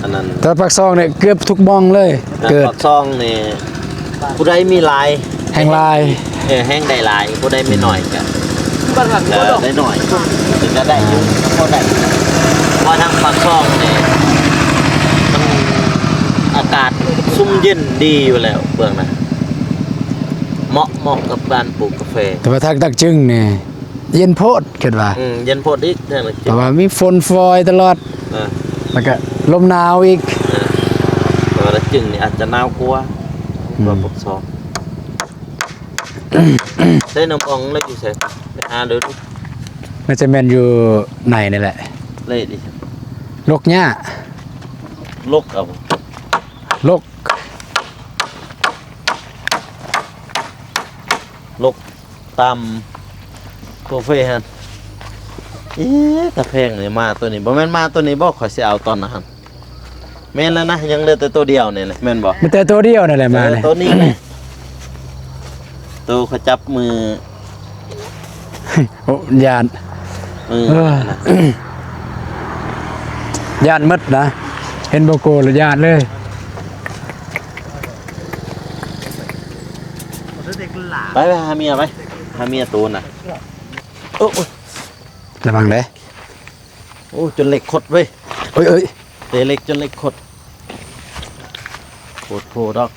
ອັນນັ້ນ ແຕ່ປາກຊ່ອງນີ້ເກືອບທຸກໝ່ອງເລີຍ ເກີດ ປາກຊ່ອງນີ້ ຜູ້ໃດມີຫຼາຍ ແຮ່ງຫຼາຍ ເອີ ແຮ່ງໄດ້ຫຼາຍ ຜູ້ໃດມີໜ້ອຍກະ ກະໄດ້ໜ້ອຍ ກະໄດ້ຢູ່ ພໍໄດ້ ເພາະທາງປາກຊ່ອງນີ້ ມັນ ອາກາດຊຸ່ມເຢັນດີຢູ່ແລ້ວ ເບື້ອງນະ ເໝາະ ເໝາະກັບການປູກກາເຟ ແຕ່ວ່າທາງດັງຈຶງນີ້ ເຢັນໂພດ ຄິດວ່າ ອືມ ເຢັນໂພດອີກ ເພາະວ່າມີຝົນຝອຍຕະຫຼອດ ເອີ ແລ້ວກະລົມໜາວອີກ ເອີ ແຕ່ວ່າດັງຈຶງນີ້ອາດຈະໜາວກວ່າ ອືມ ກວ່າປາກຊ່ອງ ໃສ່ນ້ຳອ່ອງແລ້ວຢູ່ໃສ ໄປຫາເດີ ໜ້າຈະແມ່ນຢູ່ໃນນີ້ແຫຼະ ເລະດິ ລົກຫຍ້າ ລົກເອົາ ລົກ ລົກ ຕາມໂຕເຟຫັ້ນ ເອີ ຕາແພງນີ້ ມາໂຕນີ້ ບໍ່ແມ່ນມາໂຕນີ້ບໍ່? ຂ້ອຍຊິເອົາຕອນນັ້ນຫັ້ນ ແມ່ນແລ້ວນະ ຍັງເຫຼືອແຕ່ໂຕດຽວນີ້ແຫຼະ ແມ່ນບໍ່? ມີແຕ່ໂຕດຽວນີ້ແຫຼະ ມານີ້ ເອີ ໂຕນີ້ແຫຼະ ໂຕຂ້ອຍຈັບມື ໂອ້ ຢ້ານ ເອີ ເອີ ນະ ຢ້ານໝົດນະ ເຫັນບໍ່ໂກແລ້ວຢ້ານເລີຍ. ໄປ ໄປຫາເມຍໄປ ຫາເມຍໂຕນະ. ໂອ້ຍ ລະວັງເດີ້. ໂອ້ ຈົນເຫຼັກຄົດເວີຍ. ໂອ້ຍ ໂອ້ຍ ເຕະເຫຼັກຈົນເຫຼັກຄົດ ໂພດໂພດອກ.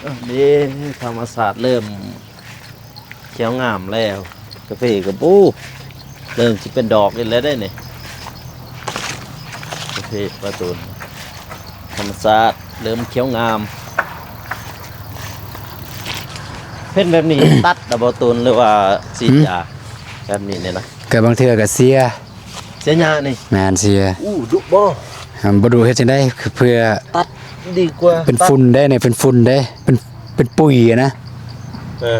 ເອີ ເດ້ ທຳມະຊາດເລີ່ມຂຽວງາມແລ້ວ. ກາເຟກໍ ໂອ້ ເລີ່ມຊິເປັນດອກອີກແລ້ວເດ້ນີ້. ກາເຟປາຕູນ ທຳມະຊາດເລີ່ມຂຽວງາມ. ເປັນແບບນີ້ ຕັດລະບໍ່ຕູນ ຫຼືວ່າສີດຢາ? ແບບນີ້ນີ້ນະ ກໍບາງເທື່ອກໍເສຍ. ເສຍຫຍ້ານີ້? ແມ່ນ ເສຍ. ອູ້ ດຸບໍ່? ບໍ່ດຸເຮັດຈັ່ງໃດ ເພື່ອຕັດດີກວ່າ. ເປັນຝຸ່ນເດ້ນີ້ ເປັນຝຸ່ນເດ້ ເປັນ ເປັນປຸຍນະ. ເອີ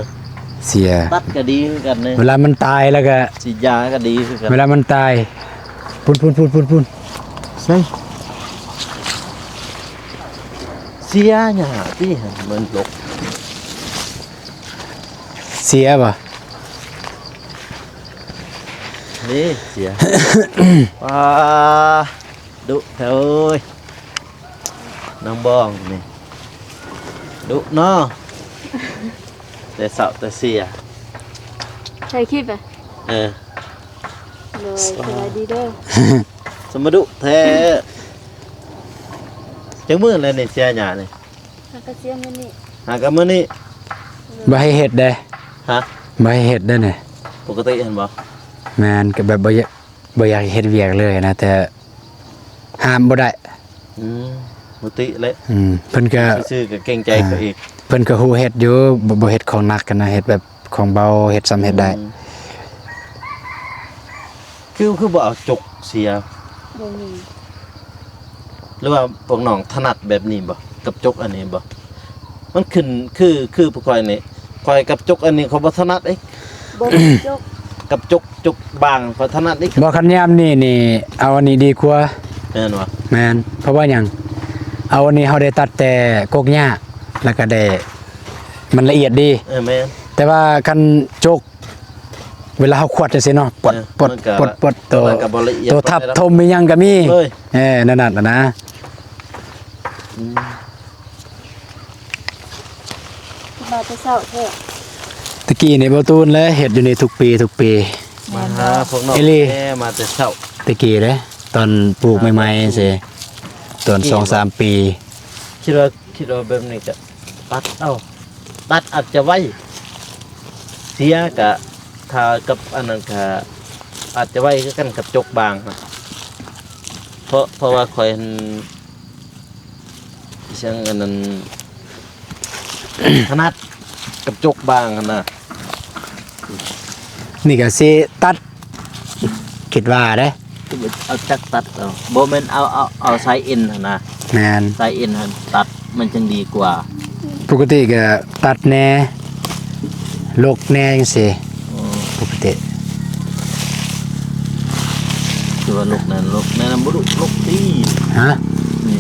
ເສຍ. ຕັດກໍດີຄືກັນເດ້ ເວລາມັນຕາຍແລ້ວກໍສີດຢາກໍດີຄືກັນ ເວລາມັນຕາຍ. ພຸ້ນ ພຸ້ນ ພຸ້ນ ພຸ້ນ ພຸ້ນ ໃສ? ເສຍຫຍ້າຕິ ມັນລົກ ເສຍບໍ່? ນີ້ເສຍ. ວ້າ ດຸແທ້ເອີຍ ນ້ອງບອງນີ້ ດຸເນາະ ແຕ່ເຊົ້າແຕ່ເສຍ. ຖ່າຍຄລິບອະ? ເອີ ໂດຍ ສະບາຍດີເດີ. ສະມາດຸແທ້. ຈັກມື້ແລ້ວນີ້ເສຍຫຍ້ານີ້? ຫາກະເສຍມື້ນີ້ ຫາກະມື້ນີ້. ບໍ່ໃຫ້ເຮັດເດ້. ຮະ? ບໍ່ໃຫ້ເຮັດເດ້ນີ້ ປົກກະຕິຫັ້ນບໍ່? ແມ່ນ ກໍແບບບໍ່ຢາກ ບໍ່ຢາກເຮັດວຽກເລີຍນະ ແຕ່ຫ້າມບໍ່ໄດ້. ອືມ ປົກກະຕິແຫຼະ. ອືມ ເພິ່ນກໍຊື່ໆ ກໍເກງໃຈເຂົາອີກ. ເພິ່ນກໍຮູ້ເຮັດຢູ່ ບໍ່ ບໍ່ເຮັດຂອງໜັກຫັ້ນນະ ເຮັດແບບຂອງເບົາ ເຮັດສ່ຳເຮັດໄດ້. ອືມ ຄື ຄືບໍ່ເອົາຈົກເສຍ? ບໍ່ມີ. ຫຼືວ່າພວກນ້ອງຖະໜັດແບບນີ້ບໍ່ ກັບຈົກອັນນີ້ບໍ່? ມັນຂຶ້ນ ຄື ຄືພວກຂ້ອຍນີ້ ຂ້ອຍກັບຈົກອັນນີ້ຂ້ອຍບໍ່ຖະໜັດເດ້. ບໍ່ ກັບຈົກ ກັບຈົກ ຈົກບາງຂ້ອຍຖະໜັດເດ້. ບໍ່ ຄັນຍາມນີ້ນີ້ ເອົາອັນນີ້ດີກວ່າ. ແມ່ນບໍ່? ແມ່ນ. ເພາະວ່າຫຍັງ? ເອົາອັນນີ້ເຮົາໄດ້ຕັດແຕ່ກົກຫຍ້າ ແລ້ວກໍໄດ້ ມັນລະອຽດດີ. ເອີ ແມ່ນ. ແຕ່ວ່າຄັນຈົກ ເວລາເຮົາຂວດຈັ່ງຊີ້ເນາະ ປວດ ເອີ ປວດ ມັນກໍ ປວດ ປວດໂຕ ມັນກໍບໍ່ລະອຽດ ໂຕທັບ ປານໃດດອກ ຖົມອີ່ຫຍັງກໍມີ. ເອີ ນັ້ນນະ ອືມ ມາແຕ່ເຊົ້າແທ້. ຕະກີ້ນີ້ບໍ່ຕູນແລະ ເຮັດຢູ່ນີ້ທຸກປີ ທຸກປີ. ມາຫາພວກນ້ອງ ອີ່ຫຼີ ແຕ່ມາແຕ່ເຊົ້າ. ຕະກີ້ເດ້ ຕອນປູກໃໝ່ໆ ຊິ ຕອນສອງສາມປີ ຄິດວ່າ ຄິດວ່າແບບນີ້ກະຕັດເອົາ ຕັດອາດຈະໄວ ເສຍກະ ຖ້າກັບອັນນັ້ນກະອາດຈະໄວຄືກັນກັບຈົກບາງ. ເພາະ ເພາະວ່າຂ້ອຍຫັ້ນ ອີຫຍັງອັນນັ້ນ ຖະໜັດກັບຈົກບາງຫັ້ນນະ. ນີ້ກະຊິຕັດ ຄິດວ່າເດ້ ເອົາຈັກຕັດເອົາ ບໍ່ແມ່ນເອົາ ເອົາ ເອົາສາຍເອັນຫັ້ນນະ. ແມ່ນ ສາຍເອັນຫັ້ນຕັດ ມັນຈັ່ງດີກວ່າ. ປົກກະຕິກະຕັດແດ່ ຫຼົກແດ່ຈັ່ງຊີ້. ອໍ ປົກກະຕິ ຄືວ່າຫຼົກນັ້ນ ຫຼົກແນ່ນຳ ບໍ່ດຸ ຫຼົກຕີ. ຮະ? ນີ້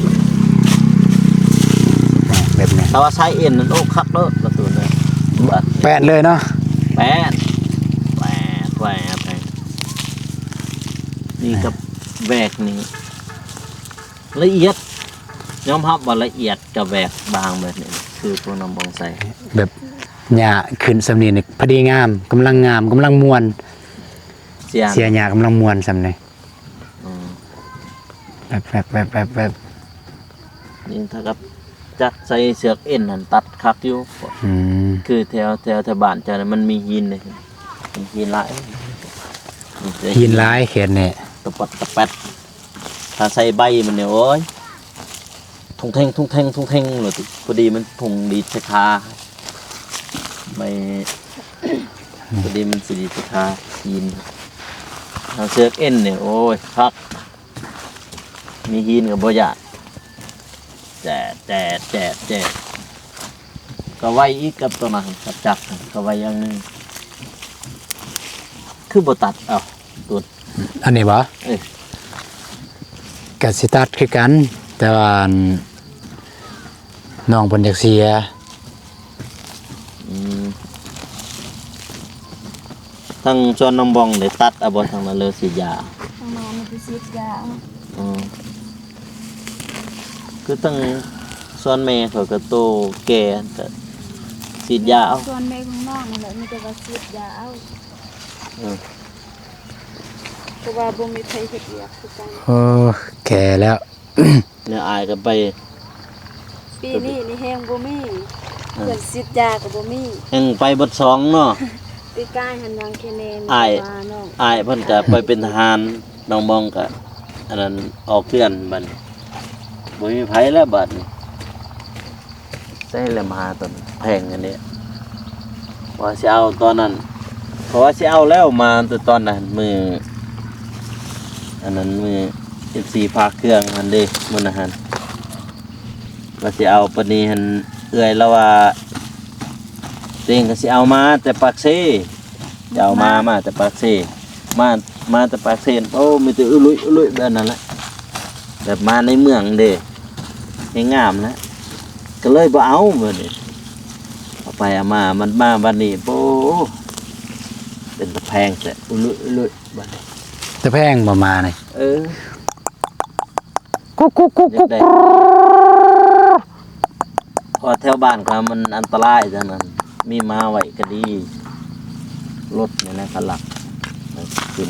ແບບນີ້ ແຕ່ວ່າສາຍເອັນນັ້ນ ໂອ້ ຄັກເດີ ປະຕູນະ ແປດເລີຍເນາະ. ແປດ ແປດ ແປດ ແປດ. ນີ້ກັບແວກນີ້ລະອຽດ ຍອມຮັບວ່າລະອຽດ ກັບແວກບາງແບບນີ້ ຄືພວກນ້ອງບອງໃສ່ ແບບຫຍ້າຂຶ້ນສ່ຳນີ້ນີ້ ພໍດີງາມ ກຳລັງງາມ ກຳລັງມ່ວນ. ເສຍ ເສຍຫຍ້າກຳລັງມ່ວນສ່ຳນີ້. ອືມ ແປັບໆໆໆໆ. ນີ້ຖ້າກັບຈັກໃສ່ເຊືອກເອັນຫັ້ນຕັດຄັກຢູ່. ອືມ ຄືແຖວ ແຖວ ແຖວບ້ານເຈົ້ານັ້ນມັນມີຫີນເດ້ ຫີນຫຼາຍ ຫີນຫຼາຍເຂດນີ້ ຕະປັດຕະແປັດ. ຖ້າໃສ່ໃບມັນນີ້ ໂອ້ຍ ທຸງແທງ ທຸງແທງ ທຸງແທງໂລດ. ພໍດີມັນທຸງດີດໃສ່ຂາ ໃບ ພໍດີມັນຊິດີດໃສ່ຂາຫີນ. ຖ້າເຊືອກເອັນນີ້ ໂອ້ຍ ຄັກ ມີຫີນກໍບໍ່ຢ້ານ. ແຈດ ແຈດ ແຈດ ແຈດ ກໍໄວອີກກັບຕົວນັ້ນ ກັບຈັກ ກໍໄວຢ່າງໜຶ່ງ. ຄືບໍ່ຕັດເອົາ ໂຕ ອັນນີ້ບໍ່? ເອີ ກະຊິຕັດຄືກັນ ແຕ່ວ່າ ນ້ອງເພິ່ນຢາກເສຍ. ອືມ ທາງສວນນ້ອງບອງໄດ້ຕັດເອົາບໍ່ ທາງນັ້ນ ຫຼືສີດຢາ? ທາງນັ້ນມີແຕ່ສີດຢາ. ອືມ ຄືຕັ້ງສວນແມ່ຂ້ອຍກໍໂຕແກ່ ກໍສີດຢາເອົາ. ສວນແມ່ຂອງນ້ອງນັ້ນແຫຼະ ມີແຕ່ວ່າສີດຢາເອົາ. ເອີ ເພາະວ່າບໍ່ມີໃຜເຮັດວຽກຄືກັນ. ໂອ້ ແກ່ແລ້ວ. ແນວອ້າຍກໍໄປ ປີນີ້ນີ້ແຮງບໍ່ມີ ເອີ ເພິ່ນສີດຢາກໍບໍ່ມີ ແຮງໄປເບິດສອງເນາະ. ປີກາຍຫັ້ນນາງແຄແນນ ອ້າຍ ວ່ານ້ອງ ອ້າຍເພິ່ນກໍໄປເປັນທະຫານ ນ້ອງບອງກໍອັນນັ້ນ ອອກເຮືອນບັດນີ້ ບໍ່ມີໃຜແລ້ວບັດນີ້. ໃສ່ແລ້ວມາຕອນແພງອັນນີ້ ວ່າຊິເອົາຕອນນັ້ນ ເພາະວ່າຊິເອົາແລ້ວມາແຕ່ຕອນນັ້ນ ມື້ອັນນັ້ນ ມື້ເອັຟຊີຝາກເຄື່ອງຫັ້ນເດ້ ມື້ນັ້ນຫັ້ນ ວ່າຊິເອົາປານນີ້ຫັ້ນ ເອື້ອຍລາວວ່າ ຕົວເອງກໍຊິເອົາມາແຕ່ປາກເຊ ຈະເອົາມາ ມາແຕ່ປາກເຊ ມາ ມາແຕ່ປາກເຊ ໂອ້ ມີແຕ່ອຸລຸຍອຸລຸຍແບບນັ້ນແຫຼະ ແບບມາໃນເມືອງເດ້ ແຮງງາມນະ ກໍເລີຍບໍ່ເອົາບັດນີ້. ເອົາໄປເອົາມາ ມັນມາບັດນີ້ ໂອ້ ເປັນຕາແພງແທ້ ອຸລຸຍອຸລຸຍບັດນີ້. ຕາແພງບໍ່ມານີ້? ເອີ ກຸກໆໆໆ ຢາກໄດ້ ເພາະແຖວບ້ານຂ້ອຍມັນອັນຕະລາຍຈັ່ງນັ້ນ ມີໝາໄວ້ກໍດີ ລົດນີ້ນະ ເຂົາລັກກິນ.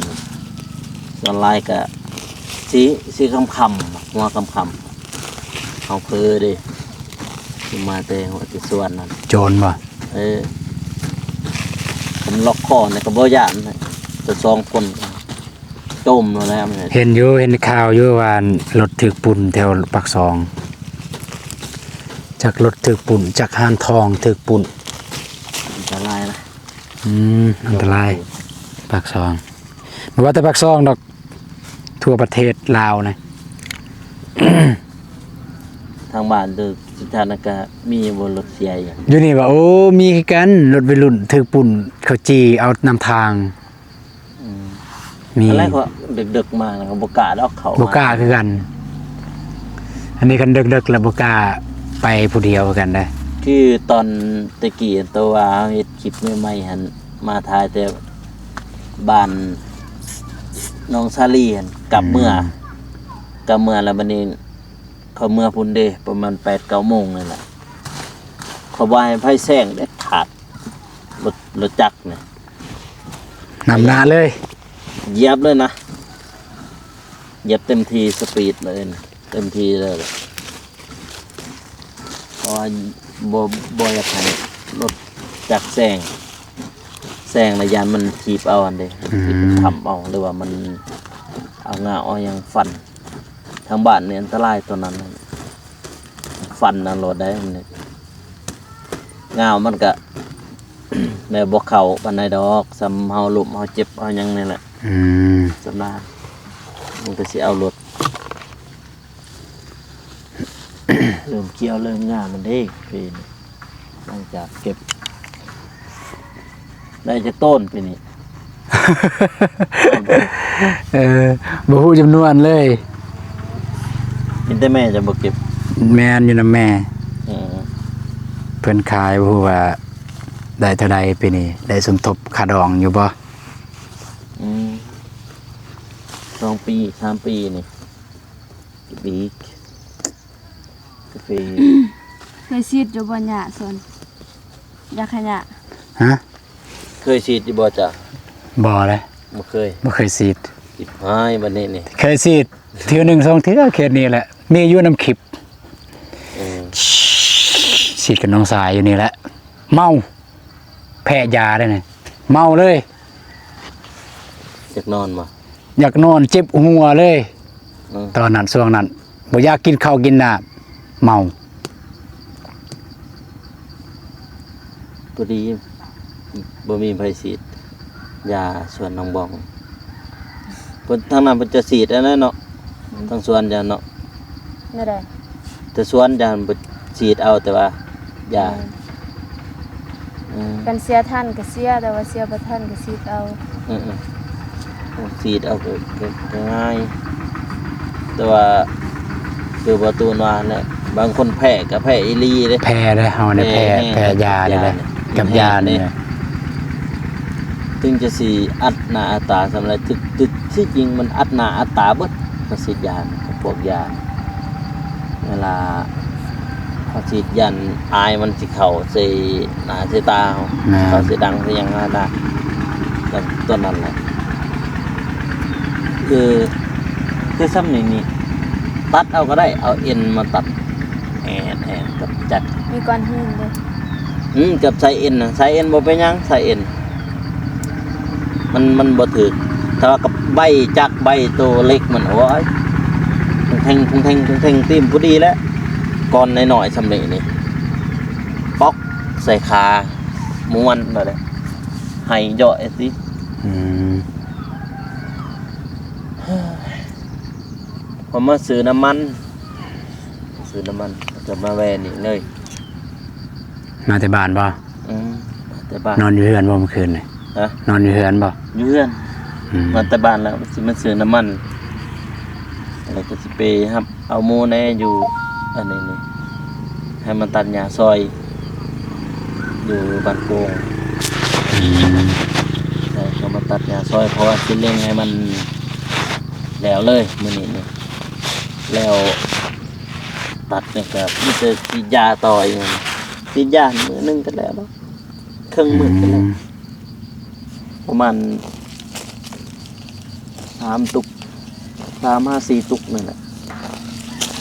ສ່ວນຫຼາຍກໍຊິ ຊິຄ່ຳໆ ຫົວຄ່ຳໆ ເຮົາເຜີເດ້ ຊິມາແຕ່ຫົວແຕ່ສວນນັ້ນ. ໂຈນບໍ່? ເອີ ຄັນລັອກຄໍນີ້ກໍບໍ່ຢ້ານ ແຕ່ສອງຄົນ ຈົມໂລດແລ້ວ. ເຫັນຢູ່ ເຫັນຂ່າວຢູ່ວ່າລົດຖືກປຸ້ນແຖວປາກຊ່ອງ ຈັກລົດຖືກປຸ້ນ ຈັກຮ້ານທອງຖືກປຸ້ນ. ອັນຕະລາຍນະ. ອືມ ອັນຕະລາຍ ປາກຊ່ອງ ບໍ່ວ່າແຕ່ປາກຊ່ອງດອກ ທົ່ວປະເທດລາວນະ. ທາງບ້ານໂຕສຸດທ້າຍນະກະມີບໍ່ລົດເສຍຫຍັງ? ຢູ່ນີ້ວ່າ ໂອ້ ມີຄືກັນ ລົດໄວລຸ້ນຖືກປຸ້ນ ເຂົາຈີ່ເອົານຳທາງ. ອືມ ມີ ອັນແລກກໍດຶກໆມານະ ກໍບໍ່ກ້າດອກເຂົ້າ ບໍ່ກ້າຄືກັນ. ອັນນີ້ຄັນດຶກໆແລ້ວບໍ່ກ້າໄປຜູ້ດຽວຄືກັນເດ້. ຄືຕອນແຕ່ກີ້ໂຕວ່າເຮົາເຮັດຄລິບໃໝ່ໆຫັ້ນ ມາຖ່າຍແຕ່ບ້ານໜອງສາລີຫັ້ນ ກັບເມືອ ອືມ ກັບເມືອແລ້ວບັດນີ້ ເຂົາເມືອພຸ້ນເດ້ ປະມານແປດເກົ້າໂມງນີ້ແຫຼະ ເຂົາບໍ່ໃຫ້ໃຜແຊງເດັດຂາດ ລົດ ລົດຈັກນີ້ ນຳໜ້າເລີຍ ຢຽບເລີຍນະ ຢຽບເຕັມທີ່ ສະປີດເລີຍ ເຕັມທີ່ເລີຍ ເພາະວ່າບໍ່ ບໍ່ຢາກໃຫ້ລົດຈັກແຊງ ແຊງລະຢ້ານມັນຖີບເອົາຫັ້ນເດ້ ອືມ ຖີບໄປຄ້ຳເອົາ ຫຼືວ່າມັນເອົາງ່າວເອົາຫຍັງຟັນ. ທາງບ້ານນີ້ອັນຕະລາຍຕົວນັ້ນ ຟັນເອົາໂລດໄດ໋ ມັນນີ້ ງ່າວມັນກະແນວບໍ່ເຂົ້າປານໃດດອກ ສ່ຳເຮົາລົ້ມເຮົາເຈັບເຮົາຫຍັງນີ້ແຫຼະ ອືມ ສ່ຳນັ້ນ ມັນກະຊິເອົາໂລດ. ເລີ່ມກ່ຽວເລີ່ມຫຍ້າມັນເດ້ ປີນີ້ ຫຼັງຈາກເກັບ ໄດ້ຈັກໂຕນປີນີ້? ເອີ ບໍ່ຮູ້ຈຳນວນເລີຍ ມີແຕ່ແມ່ຈະບໍ່ເກັບ. ແມ່ນ ຢູ່ນຳແມ່ ເອີ ເພິ່ນຂາຍ ບໍ່ຮູ້ວ່າໄດ້ເທົ່າໃດປີນີ້ ໄດ້ສົມທົບຄ່າດອງຢູ່ບໍ່? ອືມ ສອງປີ ສາມປີນີ້ ເກັບອີກ ກາເຟ. ເຄີຍສີດຢູ່ບໍ່ຫຍ້າສວນ ຢາຂະຫຍ້າ? ຮະ? ເຄີຍສີດຢູ່ບໍ່ຈະ? ບໍ່ເດ້ ບໍ່ເຄີຍ ບໍ່ເຄີຍສີດ. ຈິບຫາຍບັດນີ້ນີ້ ເຄີຍສີດເທື່ອໜຶ່ງສອງເທື່ອ ເຂດນີ້ແຫຼະ ມີຢູ່ນຳຄລິບ. ເອີ ສີດກັບນ້ອງຊາຍຢູ່ນີ້ແຫຼະ ເມົາ ແພ້ຢາເດ້ນີ້ ເມົາເລີຍ. ຢາກນອນບໍ່? ຢາກນອນ ເຈັບຫົວເລີຍ. ອືມ ຕອນນັ້ນ ຊ່ວງນັ້ນ ບໍ່ຢາກກິນເຂົ້າກິນນ້ຳ ເມົາ. ພໍດີບໍ່ມີໃຜສີດຢາສວນນ້ອງບອງ ເພິ່ນ ທາງນັ້ນເພິ່ນຈະສີດອັນນັ້ນເນາະ ອືມ ທາງສວນຈະເນາະ ແນວໃດ? ແຕ່ສວນຈະ ສີດເອົາແຕ່ວ່າຢາ ອືມ ອືມ ຄັນເສຍທັນກໍເສຍ ແຕ່ວ່າເສຍບໍ່ທັນກໍສີດເອົາ. ອືມໆ ໂອ້ ສີດເອົາກໍ ກໍ ກໍງ່າຍ ແຕ່ວ່າຄືປະຕູນວ່າແຫຼະ ບາງຄົນແພ້ກໍແພ້ອີ່ຫຼີເດ້ ແພ້ເດ້ ເຮົານີ້ແພ້ ແພ້ແຮງ ແພ້ຢານີ້ແຫຼະ ຢານີ້ ກັບຢານີ້ ແຮງເດ້ ເຖິງຈະຊິອັດໜ້າອັດຕາສ່ຳໃດ ຖືກ ຖືກ ທີ່ຈິງມັນອັດໜ້າອັດຕາເບິດ ເຂົາສີດຢາ ພວກຢາ ເວລາເຂົາສີດຢາ ອາຍມັນຊິເຂົ້າໃສ່ໜ້າໃສ່ຕາເຮົາ ແມ່ນ ເຂົາຊິດັງຊິຫຍັງຫັ້ນນະ ແລ້ວຕົວນັ້ນແຫຼະ ຄື ຄືຊ່ຳນີ້ນີ້ ຕັດເອົາກໍໄດ້ ເອົາເອັນມາຕັດ ແອນ ແອນ ກັບຈັກ ມີກ້ອນຫີນເດ້ ອືມ ກັບສາຍເອັນນະ ສາຍເອັນບໍ່ເປັນຫຍັງ ສາຍເອັນ ມັນ ມັນບໍ່ຖືກ ແຕ່ວ່າກັບໃບຈັກ ໃບໂຕເຫຼັກມັນ ໂອ້ຍ ທຸງແທ່ງ ທຸງແທ່ງ ທຸງແທ່ງ ຕີມພໍດີແຫຼະ ກ້ອນນ້ອຍໆ ຊ່ຳນີ້ນີ້ ປ໊ອກ ໃສ່ຂາ ມ່ວນແລ້ວເດ້ ໄຫ້ເຍາະໄອ້ຕິ ອືມ ເຮົາມາຊື້ນ້ຳມັນ ຊື້ນ້ຳມັນ ແລ້ວກໍມາແວ່ນີ້ເລີຍ ມາແຕ່ບ້ານບໍ່? ອືມ ມາແຕ່ບ້ານ ນອນຢູ່ເຮືອນບໍ່ມື້ຄືນນີ້? ຮະ? ນອນຢູ່ເຮືອນບໍ່? ຢູ່ເຮືອນ ອືມ ມາແຕ່ບ້ານແລ້ວ ຊິມາຊື້ນ້ຳມັນ ແລ້ວກໍຊິໄປຮັບເອົາໝູແດ່ຢູ່ ອັນນີ້ນີ້ ໃຫ້ມາຕັດຫຍ້າຊ່ອຍ ຢູ່ບ້ານໂປ່ງ ອືມ ໃຫ້ເຂົາມາຕັດຫຍ້າຊ່ອຍ ເພາະວ່າຊິເລັ່ງໃຫ້ມັນແລ້ວເລີຍມື້ນີ້ນີ້ ແລ້ວ ຕັດນີ້ກໍມີແຕ່ສີດຢາຕໍ່ອີກ ສີດຢາມື້ໜຶ່ງກໍແລ້ວເນາະ ເຄິ່ງມື້ກໍແລ້ວ ອືມ ປະມານສາມຕຸກ ສາມຫາສີ່ຕຸກນີ້ແຫຼະ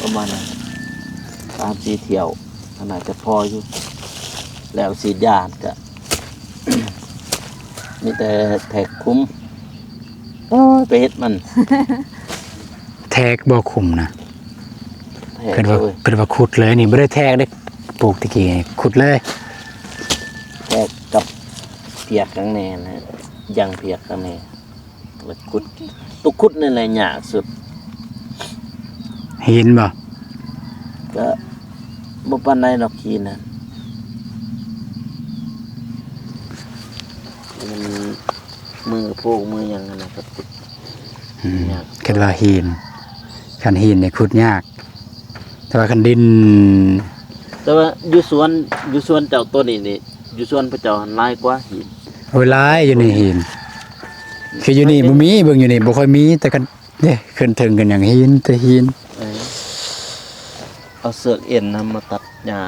ປະມານນັ້ນ ສາມສີ່ຖ້ຽວ ກໍໜ້າຈະພໍຢູ່ ແລ້ວສີດຢາກໍ ມີແຕ່ແທກຂຸມ ໂອ້ຍ ໄປເຮັດມັນ ແທກບໍ່ຂຸມນະ ແທກ ເພິ່ນວ່າ ເພິ່ນວ່າຂຸດເລີຍ ນີ້ບໍ່ໄດ້ແທກເດ້ ປູກຕະກີ້ຂຸດເລີຍ ແທກກັບພຽກຂ້າງໃນຫັ້ນນະ ຢາງພຽກຂ້າງໃນ ແລ້ວຂຸດ ຕົວຂຸດນີ້ແຫຼະຍາກສຸດ ຫີນບໍ່? ກໍບໍ່ປານໃດດອກຫີນນະ ມັນ ມືໂພກມືຫຍັງຫັ້ນນະ ກໍຂຸດ ອືມ ຍາກ ຄິດວ່າຫີນ ຄັນຫີນນີ້ຂຸດຍາກ ແຕ່ວ່າຄັນດິນ ແຕ່ວ່າຢູ່ສວນ ຢູ່ສວນເຈົ້າໂຕນີ້ນີ້ ຢູ່ສວນພະເຈົ້າຫັ້ນຫຼາຍກວ່າຫີນ ໂອ້ຍ ຫຼາຍຢູ່ນີ້ຫີນ ຄືຢູ່ນີ້ບໍ່ມີ ເບິ່ງຢູ່ນີ້ບໍ່ຄ່ອຍມີ ແຕ່ຄັນເດ້ ຂຶ້ນເທິງກັນຫຍັງຫີນ ແຕ່ຫີນ ເອີ ເອົາເຊືອກເອັນນຳມາຕັດຫຍ້າ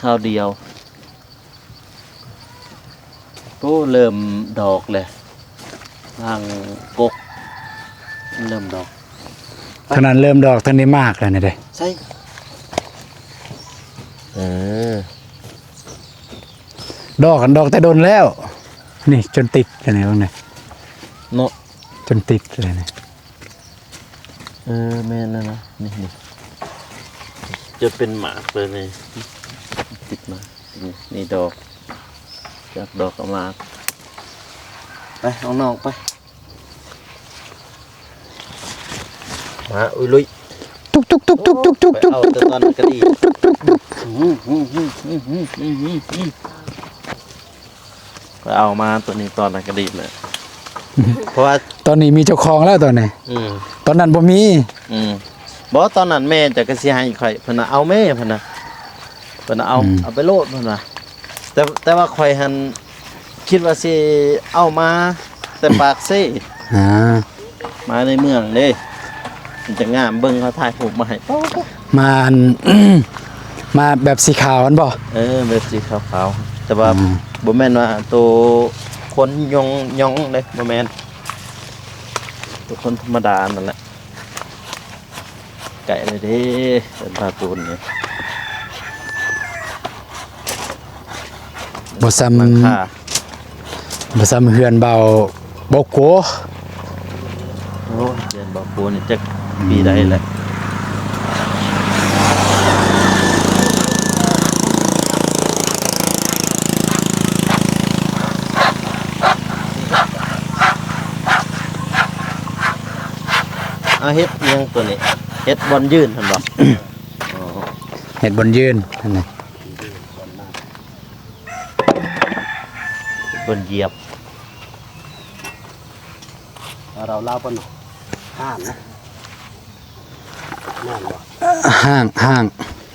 ຄາວດຽວ. ໂອ້ ເລີ່ມດອກແລ້ວ ທາງກົກເລີ່ມດອກ ທາງນັ້ນເລີ່ມດອກ ທາງນີ້ໝາກແລ້ວນີ້ເດ້ ໃສ ເອີ ດອກ ອັນດອກແຕ່ດົນແລ້ວ ນີ້ຈົນຕິດ ອັນນີ້ເບິ່ງນີ້ເນາະ ຈົນຕິດເລີຍນີ້. ເອີ ແມ່ນແລ້ວນະ ນີ້ໆ ຈົນເປັນໝາກເລີຍນີ້ ຕິດມາ ນີ້ ນີ້ດອກ ຈາກດອກກໍໝາກ ໄປ ນ້ອງໆ ໄປ ມາ ອຸຍລຸຍ ຕຸກໆໆໆໆ ໄປເອົາແຕ່ຕອນນັ້ນກະດີ ໄປເອົາມາຕົວນີ້ຕອນນັ້ນກະດີແຫຼະ ເພາະວ່າຕອນນີ້ມີເຈົ້າຂອງແລ້ວຕອນນີ້ ອືມ ຕອນນັ້ນບໍ່ມີ ອືມ ບໍ່ ຕອນນັ້ນແມ່ເຈົ້າກໍຊິໃຫ້ຂ້ອຍ ເພິ່ນວ່າ ເອົາແມ່ ເພິ່ນວ່າ ເພິ່ນວ່າ ເອົາ ອືມ ເອົາໄປໂລດ ເພິ່ນວ່າ ແຕ່ ແຕ່ວ່າຂ້ອຍຫັ້ນຄິດວ່າຊິເອົາມາແຕ່ປາກເຊ ອ່າ ມາໃນເມືອງເດ້ ມັນຈະງາມ ເບິ່ງເຂົາຖ່າຍຮູບມາໃຫ້ ມາອັນ ມາແບບສີຂາວຫັ້ນບໍ່? ເອີ ແບບສີຂາວໆ ແຕ່ວ່າ ອືມ ບໍ່ແມ່ນວ່າໂຕຄົນຍົງໆເດ້ ບໍ່ແມ່ນ ໂຕຄົນທຳມະດານັ້ນແຫຼະ ໃກ້ແລ້ວເດ້ ເປັນພາຕູນນີ້ ບໍ່ຊ່ຳ ຫຼັງຄາ ບໍ່ຊ່ຳເຮືອນເບົາ ເບົາໂກ ໂອ້ ເຮືອນເບົາໂກນີ້ຈັກປີໃດແລ້ວ ອາ ເຮັດຫຍັງຕົວນີ້ ເຮັດບ່ອນຢືນຫັ້ນບໍ່? ອໍ ເຮັດບ່ອນຢືນຫັ້ນນະ ບ່ອນຢຽບ ລາວ ລາວເພິ່ນຫ້າງນະ ແມ່ນບໍ່? ຫ້າງ ຫ້າງ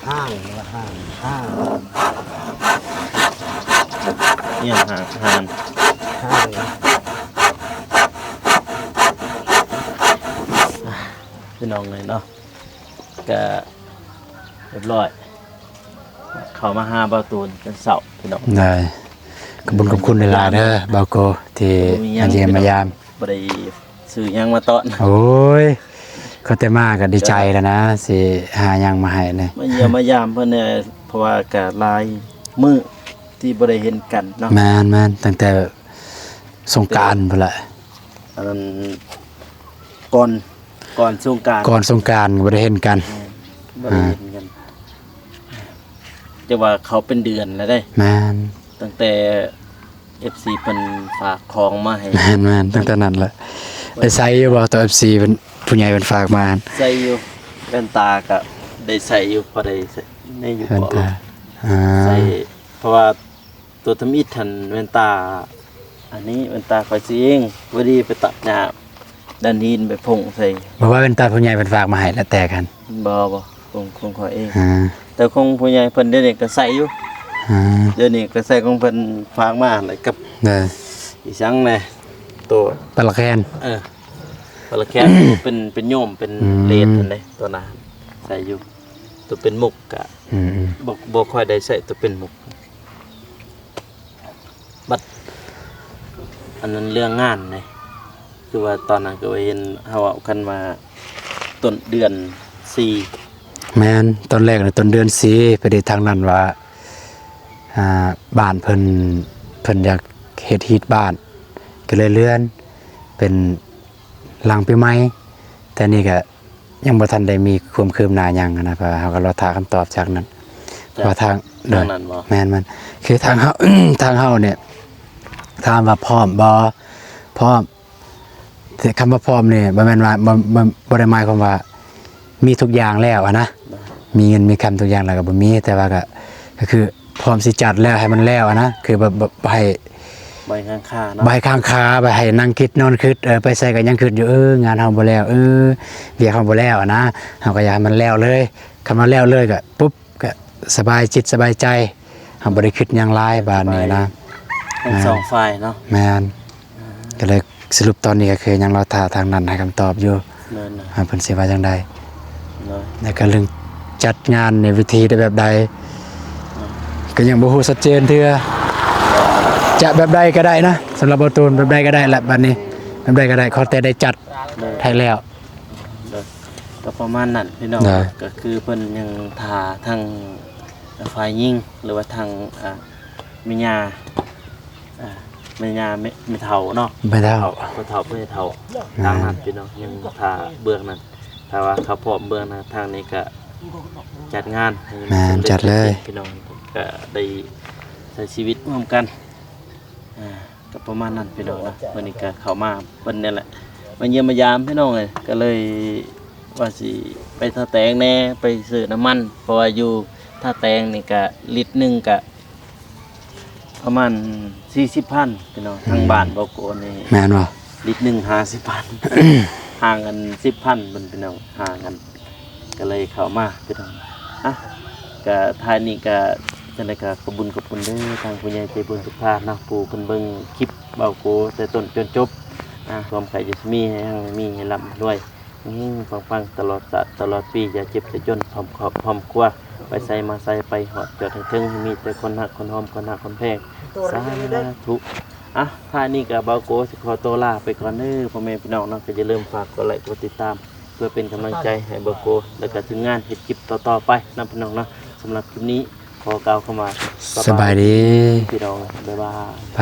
ຫ້າງ ຫ້າງ ຫ້າງ ອີຫຍັງຫ້າງ ຫ້າງ ຫ້າງ ອາ ພີ່ນ້ອງເອີຍເນາະ ກະຮຽບຮ້ອຍ ເຂົ້າມາຫາບ່າວຕູນແຕ່ເຊົ້າພີ່ນ້ອງ. ໄດ້ ຂອບຄຸນຂອບຄຸນຫຼາຍໆເດີບ່າວໂກ ທີ່ມາຢ້ຽມມາຢາມ. ບໍ່ໄດ້ຊື້ຫຍັງມາຕ້ອນ. ໂອ້ຍ ເຂົາແຕ່ມາກໍດີໃຈແລ້ວນະ ຊິຫາຫຍັງມາໃຫ້ແດ່. ມາຢ້ຽມມາຢາມເພິ່ນແດ່ ເພາະວ່າກໍຫຼາຍມື້ທີ່ບໍ່ໄດ້ເຫັນກັນເນາະ. ແມ່ນໆ ຕັ້ງແຕ່ສົງການພຸ້ນແຫຼະ. ອັນນັ້ນ ກ່ອນ ກ່ອນສົງການ ກ່ອນສົງການກໍບໍ່ໄດ້ເຫັນກັນ. ແມ່ນ ບໍ່ໄດ້ເຫັນກັນ ອ່າ ຈະວ່າເຂົ້າເປັນເດືອນແລ້ວເດ້. ແມ່ນ ຕັ້ງແຕ່ເອັຟຊີເພິ່ນຝາກຂອງມາໃຫ້. ແມ່ນໆ ຕັ້ງແຕ່ນັ້ນແຫຼະ. ໄດ້ໃສ່ຢູ່ບໍ່ ໂຕເອັຟຊີເພິ່ນ ຜູ້ໃຫຍ່ເພິ່ນຝາກມາ? ໃສ່ຢູ່ ແວ່ນຕາກໍໄດ້ໃສ່ຢູ່ ພໍໄດ້ໃສ່ໃນຢູ່. ແວ່ນຕາ ອ່າ ໃສ່ ເພາະວ່າ ໂຕທຳອິດຫັ້ນແວ່ນຕາ ອັນນີ້ແວ່ນຕາຂ້ອຍຊື້ເອງ ພໍດີໄປຕັດຫຍ້າ ດັນຫີນໄປພົ່ງໃສ່. ບໍ່ວ່າແວ່ນຕາຜູ້ໃຫຍ່ເພິ່ນຝາກມາໃຫ້ລະແຕກຫັ້ນ? ບໍ່ ບໍ່ ຂອງ ຂອງຂ້ອຍເອງ. ອ່າ ແຕ່ຂອງຜູ້ໃຫຍ່ເພິ່ນດຽວນີ້ກໍໃສ່ຢູ່. ອ່າ ດຽວນີ້ກໍໃສ່ຂອງເພິ່ນຝາກມາແລ້ວກັບ ເອີ ອີຫຍັງແດ່ ໂຕປາລະແຄນ. ເອີ ປາລະແຄນ ເປັນ ເປັນໂຍມ ເປັນ ອືມ ເລດຫັ້ນເດ້ ໂຕນັ້ນໃສ່ຢູ່. ໂຕເປັນໝຸກກະ ອືມໆ ບໍ່ ບໍ່ຄ່ອຍໄດ້ໃຊ້ໂຕເປັນໝຸກ. ບັດອັນນັ້ນເລື່ອງງານເດ້ ຄືວ່າຕອນນັ້ນກໍເຫັນເຮົາເວົ້າກັນວ່າຕົ້ນເດືອນສີ່. ແມ່ນ ຕອນແລກນະ ຕົ້ນເດືອນສີ່ ໄປໄດ້ທາງນັ້ນວ່າ ອ່າ ບ້ານເພິ່ນ ເພິ່ນຢາກເຮັດຮີດບ້ານ ກໍເລີຍເລື່ອນເປັນຫຼັງປີໃໝ່. ແຕ່ນີ້ກໍ ຍັງບໍ່ທັນໄດ້ມີຄວາມຄືບໜ້າຫຍັງນະ ເພາະວ່າເຮົາກໍລໍຖ້າຄຳຕອບຈາກນັ້ນ. ຈາກ ເພາະວ່າທາງ ທາງນັ້ນບໍ່? ໂດຍ ແມ່ນໆ ຄືທາງເຮົາ ທາງເຮົານີ້ ຖາມວ່າພ້ອມບໍ່? ພ້ອມ. ແຕ່ຄຳວ່າພ້ອມນີ້ ບໍ່ແມ່ນວ່າ ບໍ່ ບໍ່ ບໍ່ໄດ້ໝາຍຄວາມວ່າມີທຸກຢ່າງແລ້ວຫັ້ນນະ. ໂດຍ ມີເງິນມີຄຳທຸກຢ່າງແລ້ວກໍບໍ່ມີ ແຕ່ວ່າກໍ ກໍຄື ພ້ອມຊິຈັດແລ້ວໃຫ້ມັນແລ້ວຫັ້ນນະ ຄືແບບ ແບບ ບໍ່ໃຫ້ ບໍ່ໃຫ້ຄ້າງຄາເນາະ ບໍ່ໃຫ້ຄ້າງຄາ ບໍ່ໃຫ້ນັ່ງຄິດນອນຄິດ ເອີ ໄປໃສກໍຍັງຄິດຢູ່ ເອີ ງານເຮົາບໍ່ແລ້ວ ເອີ ວຽກເຮົາບໍ່ແລ້ວຫັ້ນນະ. ເຮົາກໍຢາກໃຫ້ມັນແລ້ວເລີຍ ຄັນວ່າແລ້ວເລີຍກໍປຸບ ກໍສະບາຍຈິດສະບາຍໃຈ ເຮົາບໍ່ໄດ້ຄິດຫຍັງຫຼາຍບາດນີ້ນະ ທັງສອງຝ່າຍເນາະ. ແມ່ນ ກໍເລີຍສະຫຼຸບຕອນນີ້ກໍຄືຍັງລໍຖ້າທາງນັ້ນໃຫ້ຄຳຕອບຢູ່. ແມ່ນ ວ່າເພິ່ນຊິວ່າຈັ່ງໃດ ໂດຍ ແລ້ວກໍເລື່ອງຈັດງານໃນເວທີໄດ້ແບບໃດ ໂດຍ ກໍຍັງບໍ່ຮູ້ຊັດເຈນເທື່ອ. ຈະແບບໃດກໍໄດ້ນະ ສຳລັບບ່າວຕູນ ແບບໃດກໍໄດ້ລະບັດນີ້ ແບບໃດກໍໄດ້ ຂໍແຕ່ໄດ້ຈັດ ໂດຍ ໃຫ້ແລ້ວ. ໂດຍ ກໍປະມານນັ້ນພີ່ນ້ອງ ໂດຍ ກໍຄືເພິ່ນຍັງຖ້າທາງຝ່າຍຍິງ ຫຼືວ່າທາງ ອ່າ ແມ່ຍ່າ ອ່າ ແມ່ຍ່າ ແມ່ ແມ່ເຖົ້າເນາະ ແມ່ເຖົ້າ ພໍ່ເຖົ້າແມ່ເຖົ້າ ແມ່ນ ທາງນັ້ນພີ່ນ້ອງ ຍັງຖ້າເບື້ອງນັ້ນ ຖ້າວ່າເຂົາພ້ອມເບື້ອງນັ້ນ ທາງນີ້ກະຈັດງານໃຫ້ ແມ່ນ ສຳເລັດ ຈັດເລີຍ ເປັນເທດ ພີ່ນ້ອງ ກະໄດ້ໃຊ້ຊີວິດຮ່ວມກັນ ອ່າ ກໍປະມານນັ້ນພີ່ນ້ອງເນາະ. ມື້ນີ້ກໍເຂົ້າມາເພິ່ນນີ້ແຫຼະ ມາຢ້ຽມມາຢາມພີ່ນ້ອງເອີຍ ກໍເລີຍວ່າຊິໄປທ່າແຕງແດ່ ໄປຊື້ນ້ຳມັນ ເພາະວ່າຢູ່ທ່າແຕງນີ້ກະລິດໜຶ່ງກະ ປະມານສີ່ສິບພັນພີ່ນ້ອງ ທາງ ອືມ ບ້ານບໍ່ໂກນີ້. ແມ່ນບໍ່? ລິດໜຶ່ງຫ້າສິບພັນ ຫ່າງກັນສິບພັນເພິ່ນພີ່ນ້ອງ ຫ່າງກັນ ກໍເລີຍເຂົ້າມາພີ່ນ້ອງ. ອ່ະ ກະທ້າຍນີ້ກະ ຈັ່ງໃດກະຂອບບຸນຂອບຄຸນເດີ ທາງຜູ້ໃຫຍ່ໃຈບຸນທຸກທ່ານເນາະ ຜູ້ເພິ່ນເບິ່ງຄລິບບ່າວໂກແຕ່ຕົ້ນຈົນຈົບ. ອ່ະ ຄວາມໄຄຈະມີໃຫ້ຮັ່ງມີໃຫ້ລ່ຳໃຫ້ລວຍ ເຮັງໆ ປັງໆ ຕະຫຼອດຊາດຕະຫຼອດປີ ຢ່າເຈັບຢ່າຈົນ ພ້ອມຄອບພ້ອມຄົວ ໄປໃສມາໃສ ໄປຮອດຈອດໃຫ້ເຖິງ ໃຫ້ມີແຕ່ຄົນຮັກຄົນຫອມ ຄົນຮັກຄົນແພງ ສາທຸ. ອ່ະ ທ້າຍນີ້ກໍບ່າວໂກຊິຂໍຕົວລາໄປກ່ອນເດີ ພໍ່ແມ່ພີ່ນ້ອງເນາະ ກໍຢ່າລືມຝາກກົດໄລກົດຕິດຕາມ ເພື່ອເປັນກຳລັງໃຈໃຫ້ບ່າວໂກ ແລະກໍທີມງານເຮັດຄລິບຕໍ່ໆໄປນຳພີ່ນ້ອງເນາະ. ສຳລັບຄລິບນີ້ຂໍກ່າວຄຳວ່າ ສະບາຍດີ ສະບາຍດີພີ່ນ້ອງ ບາຍບາຍ ໄປ.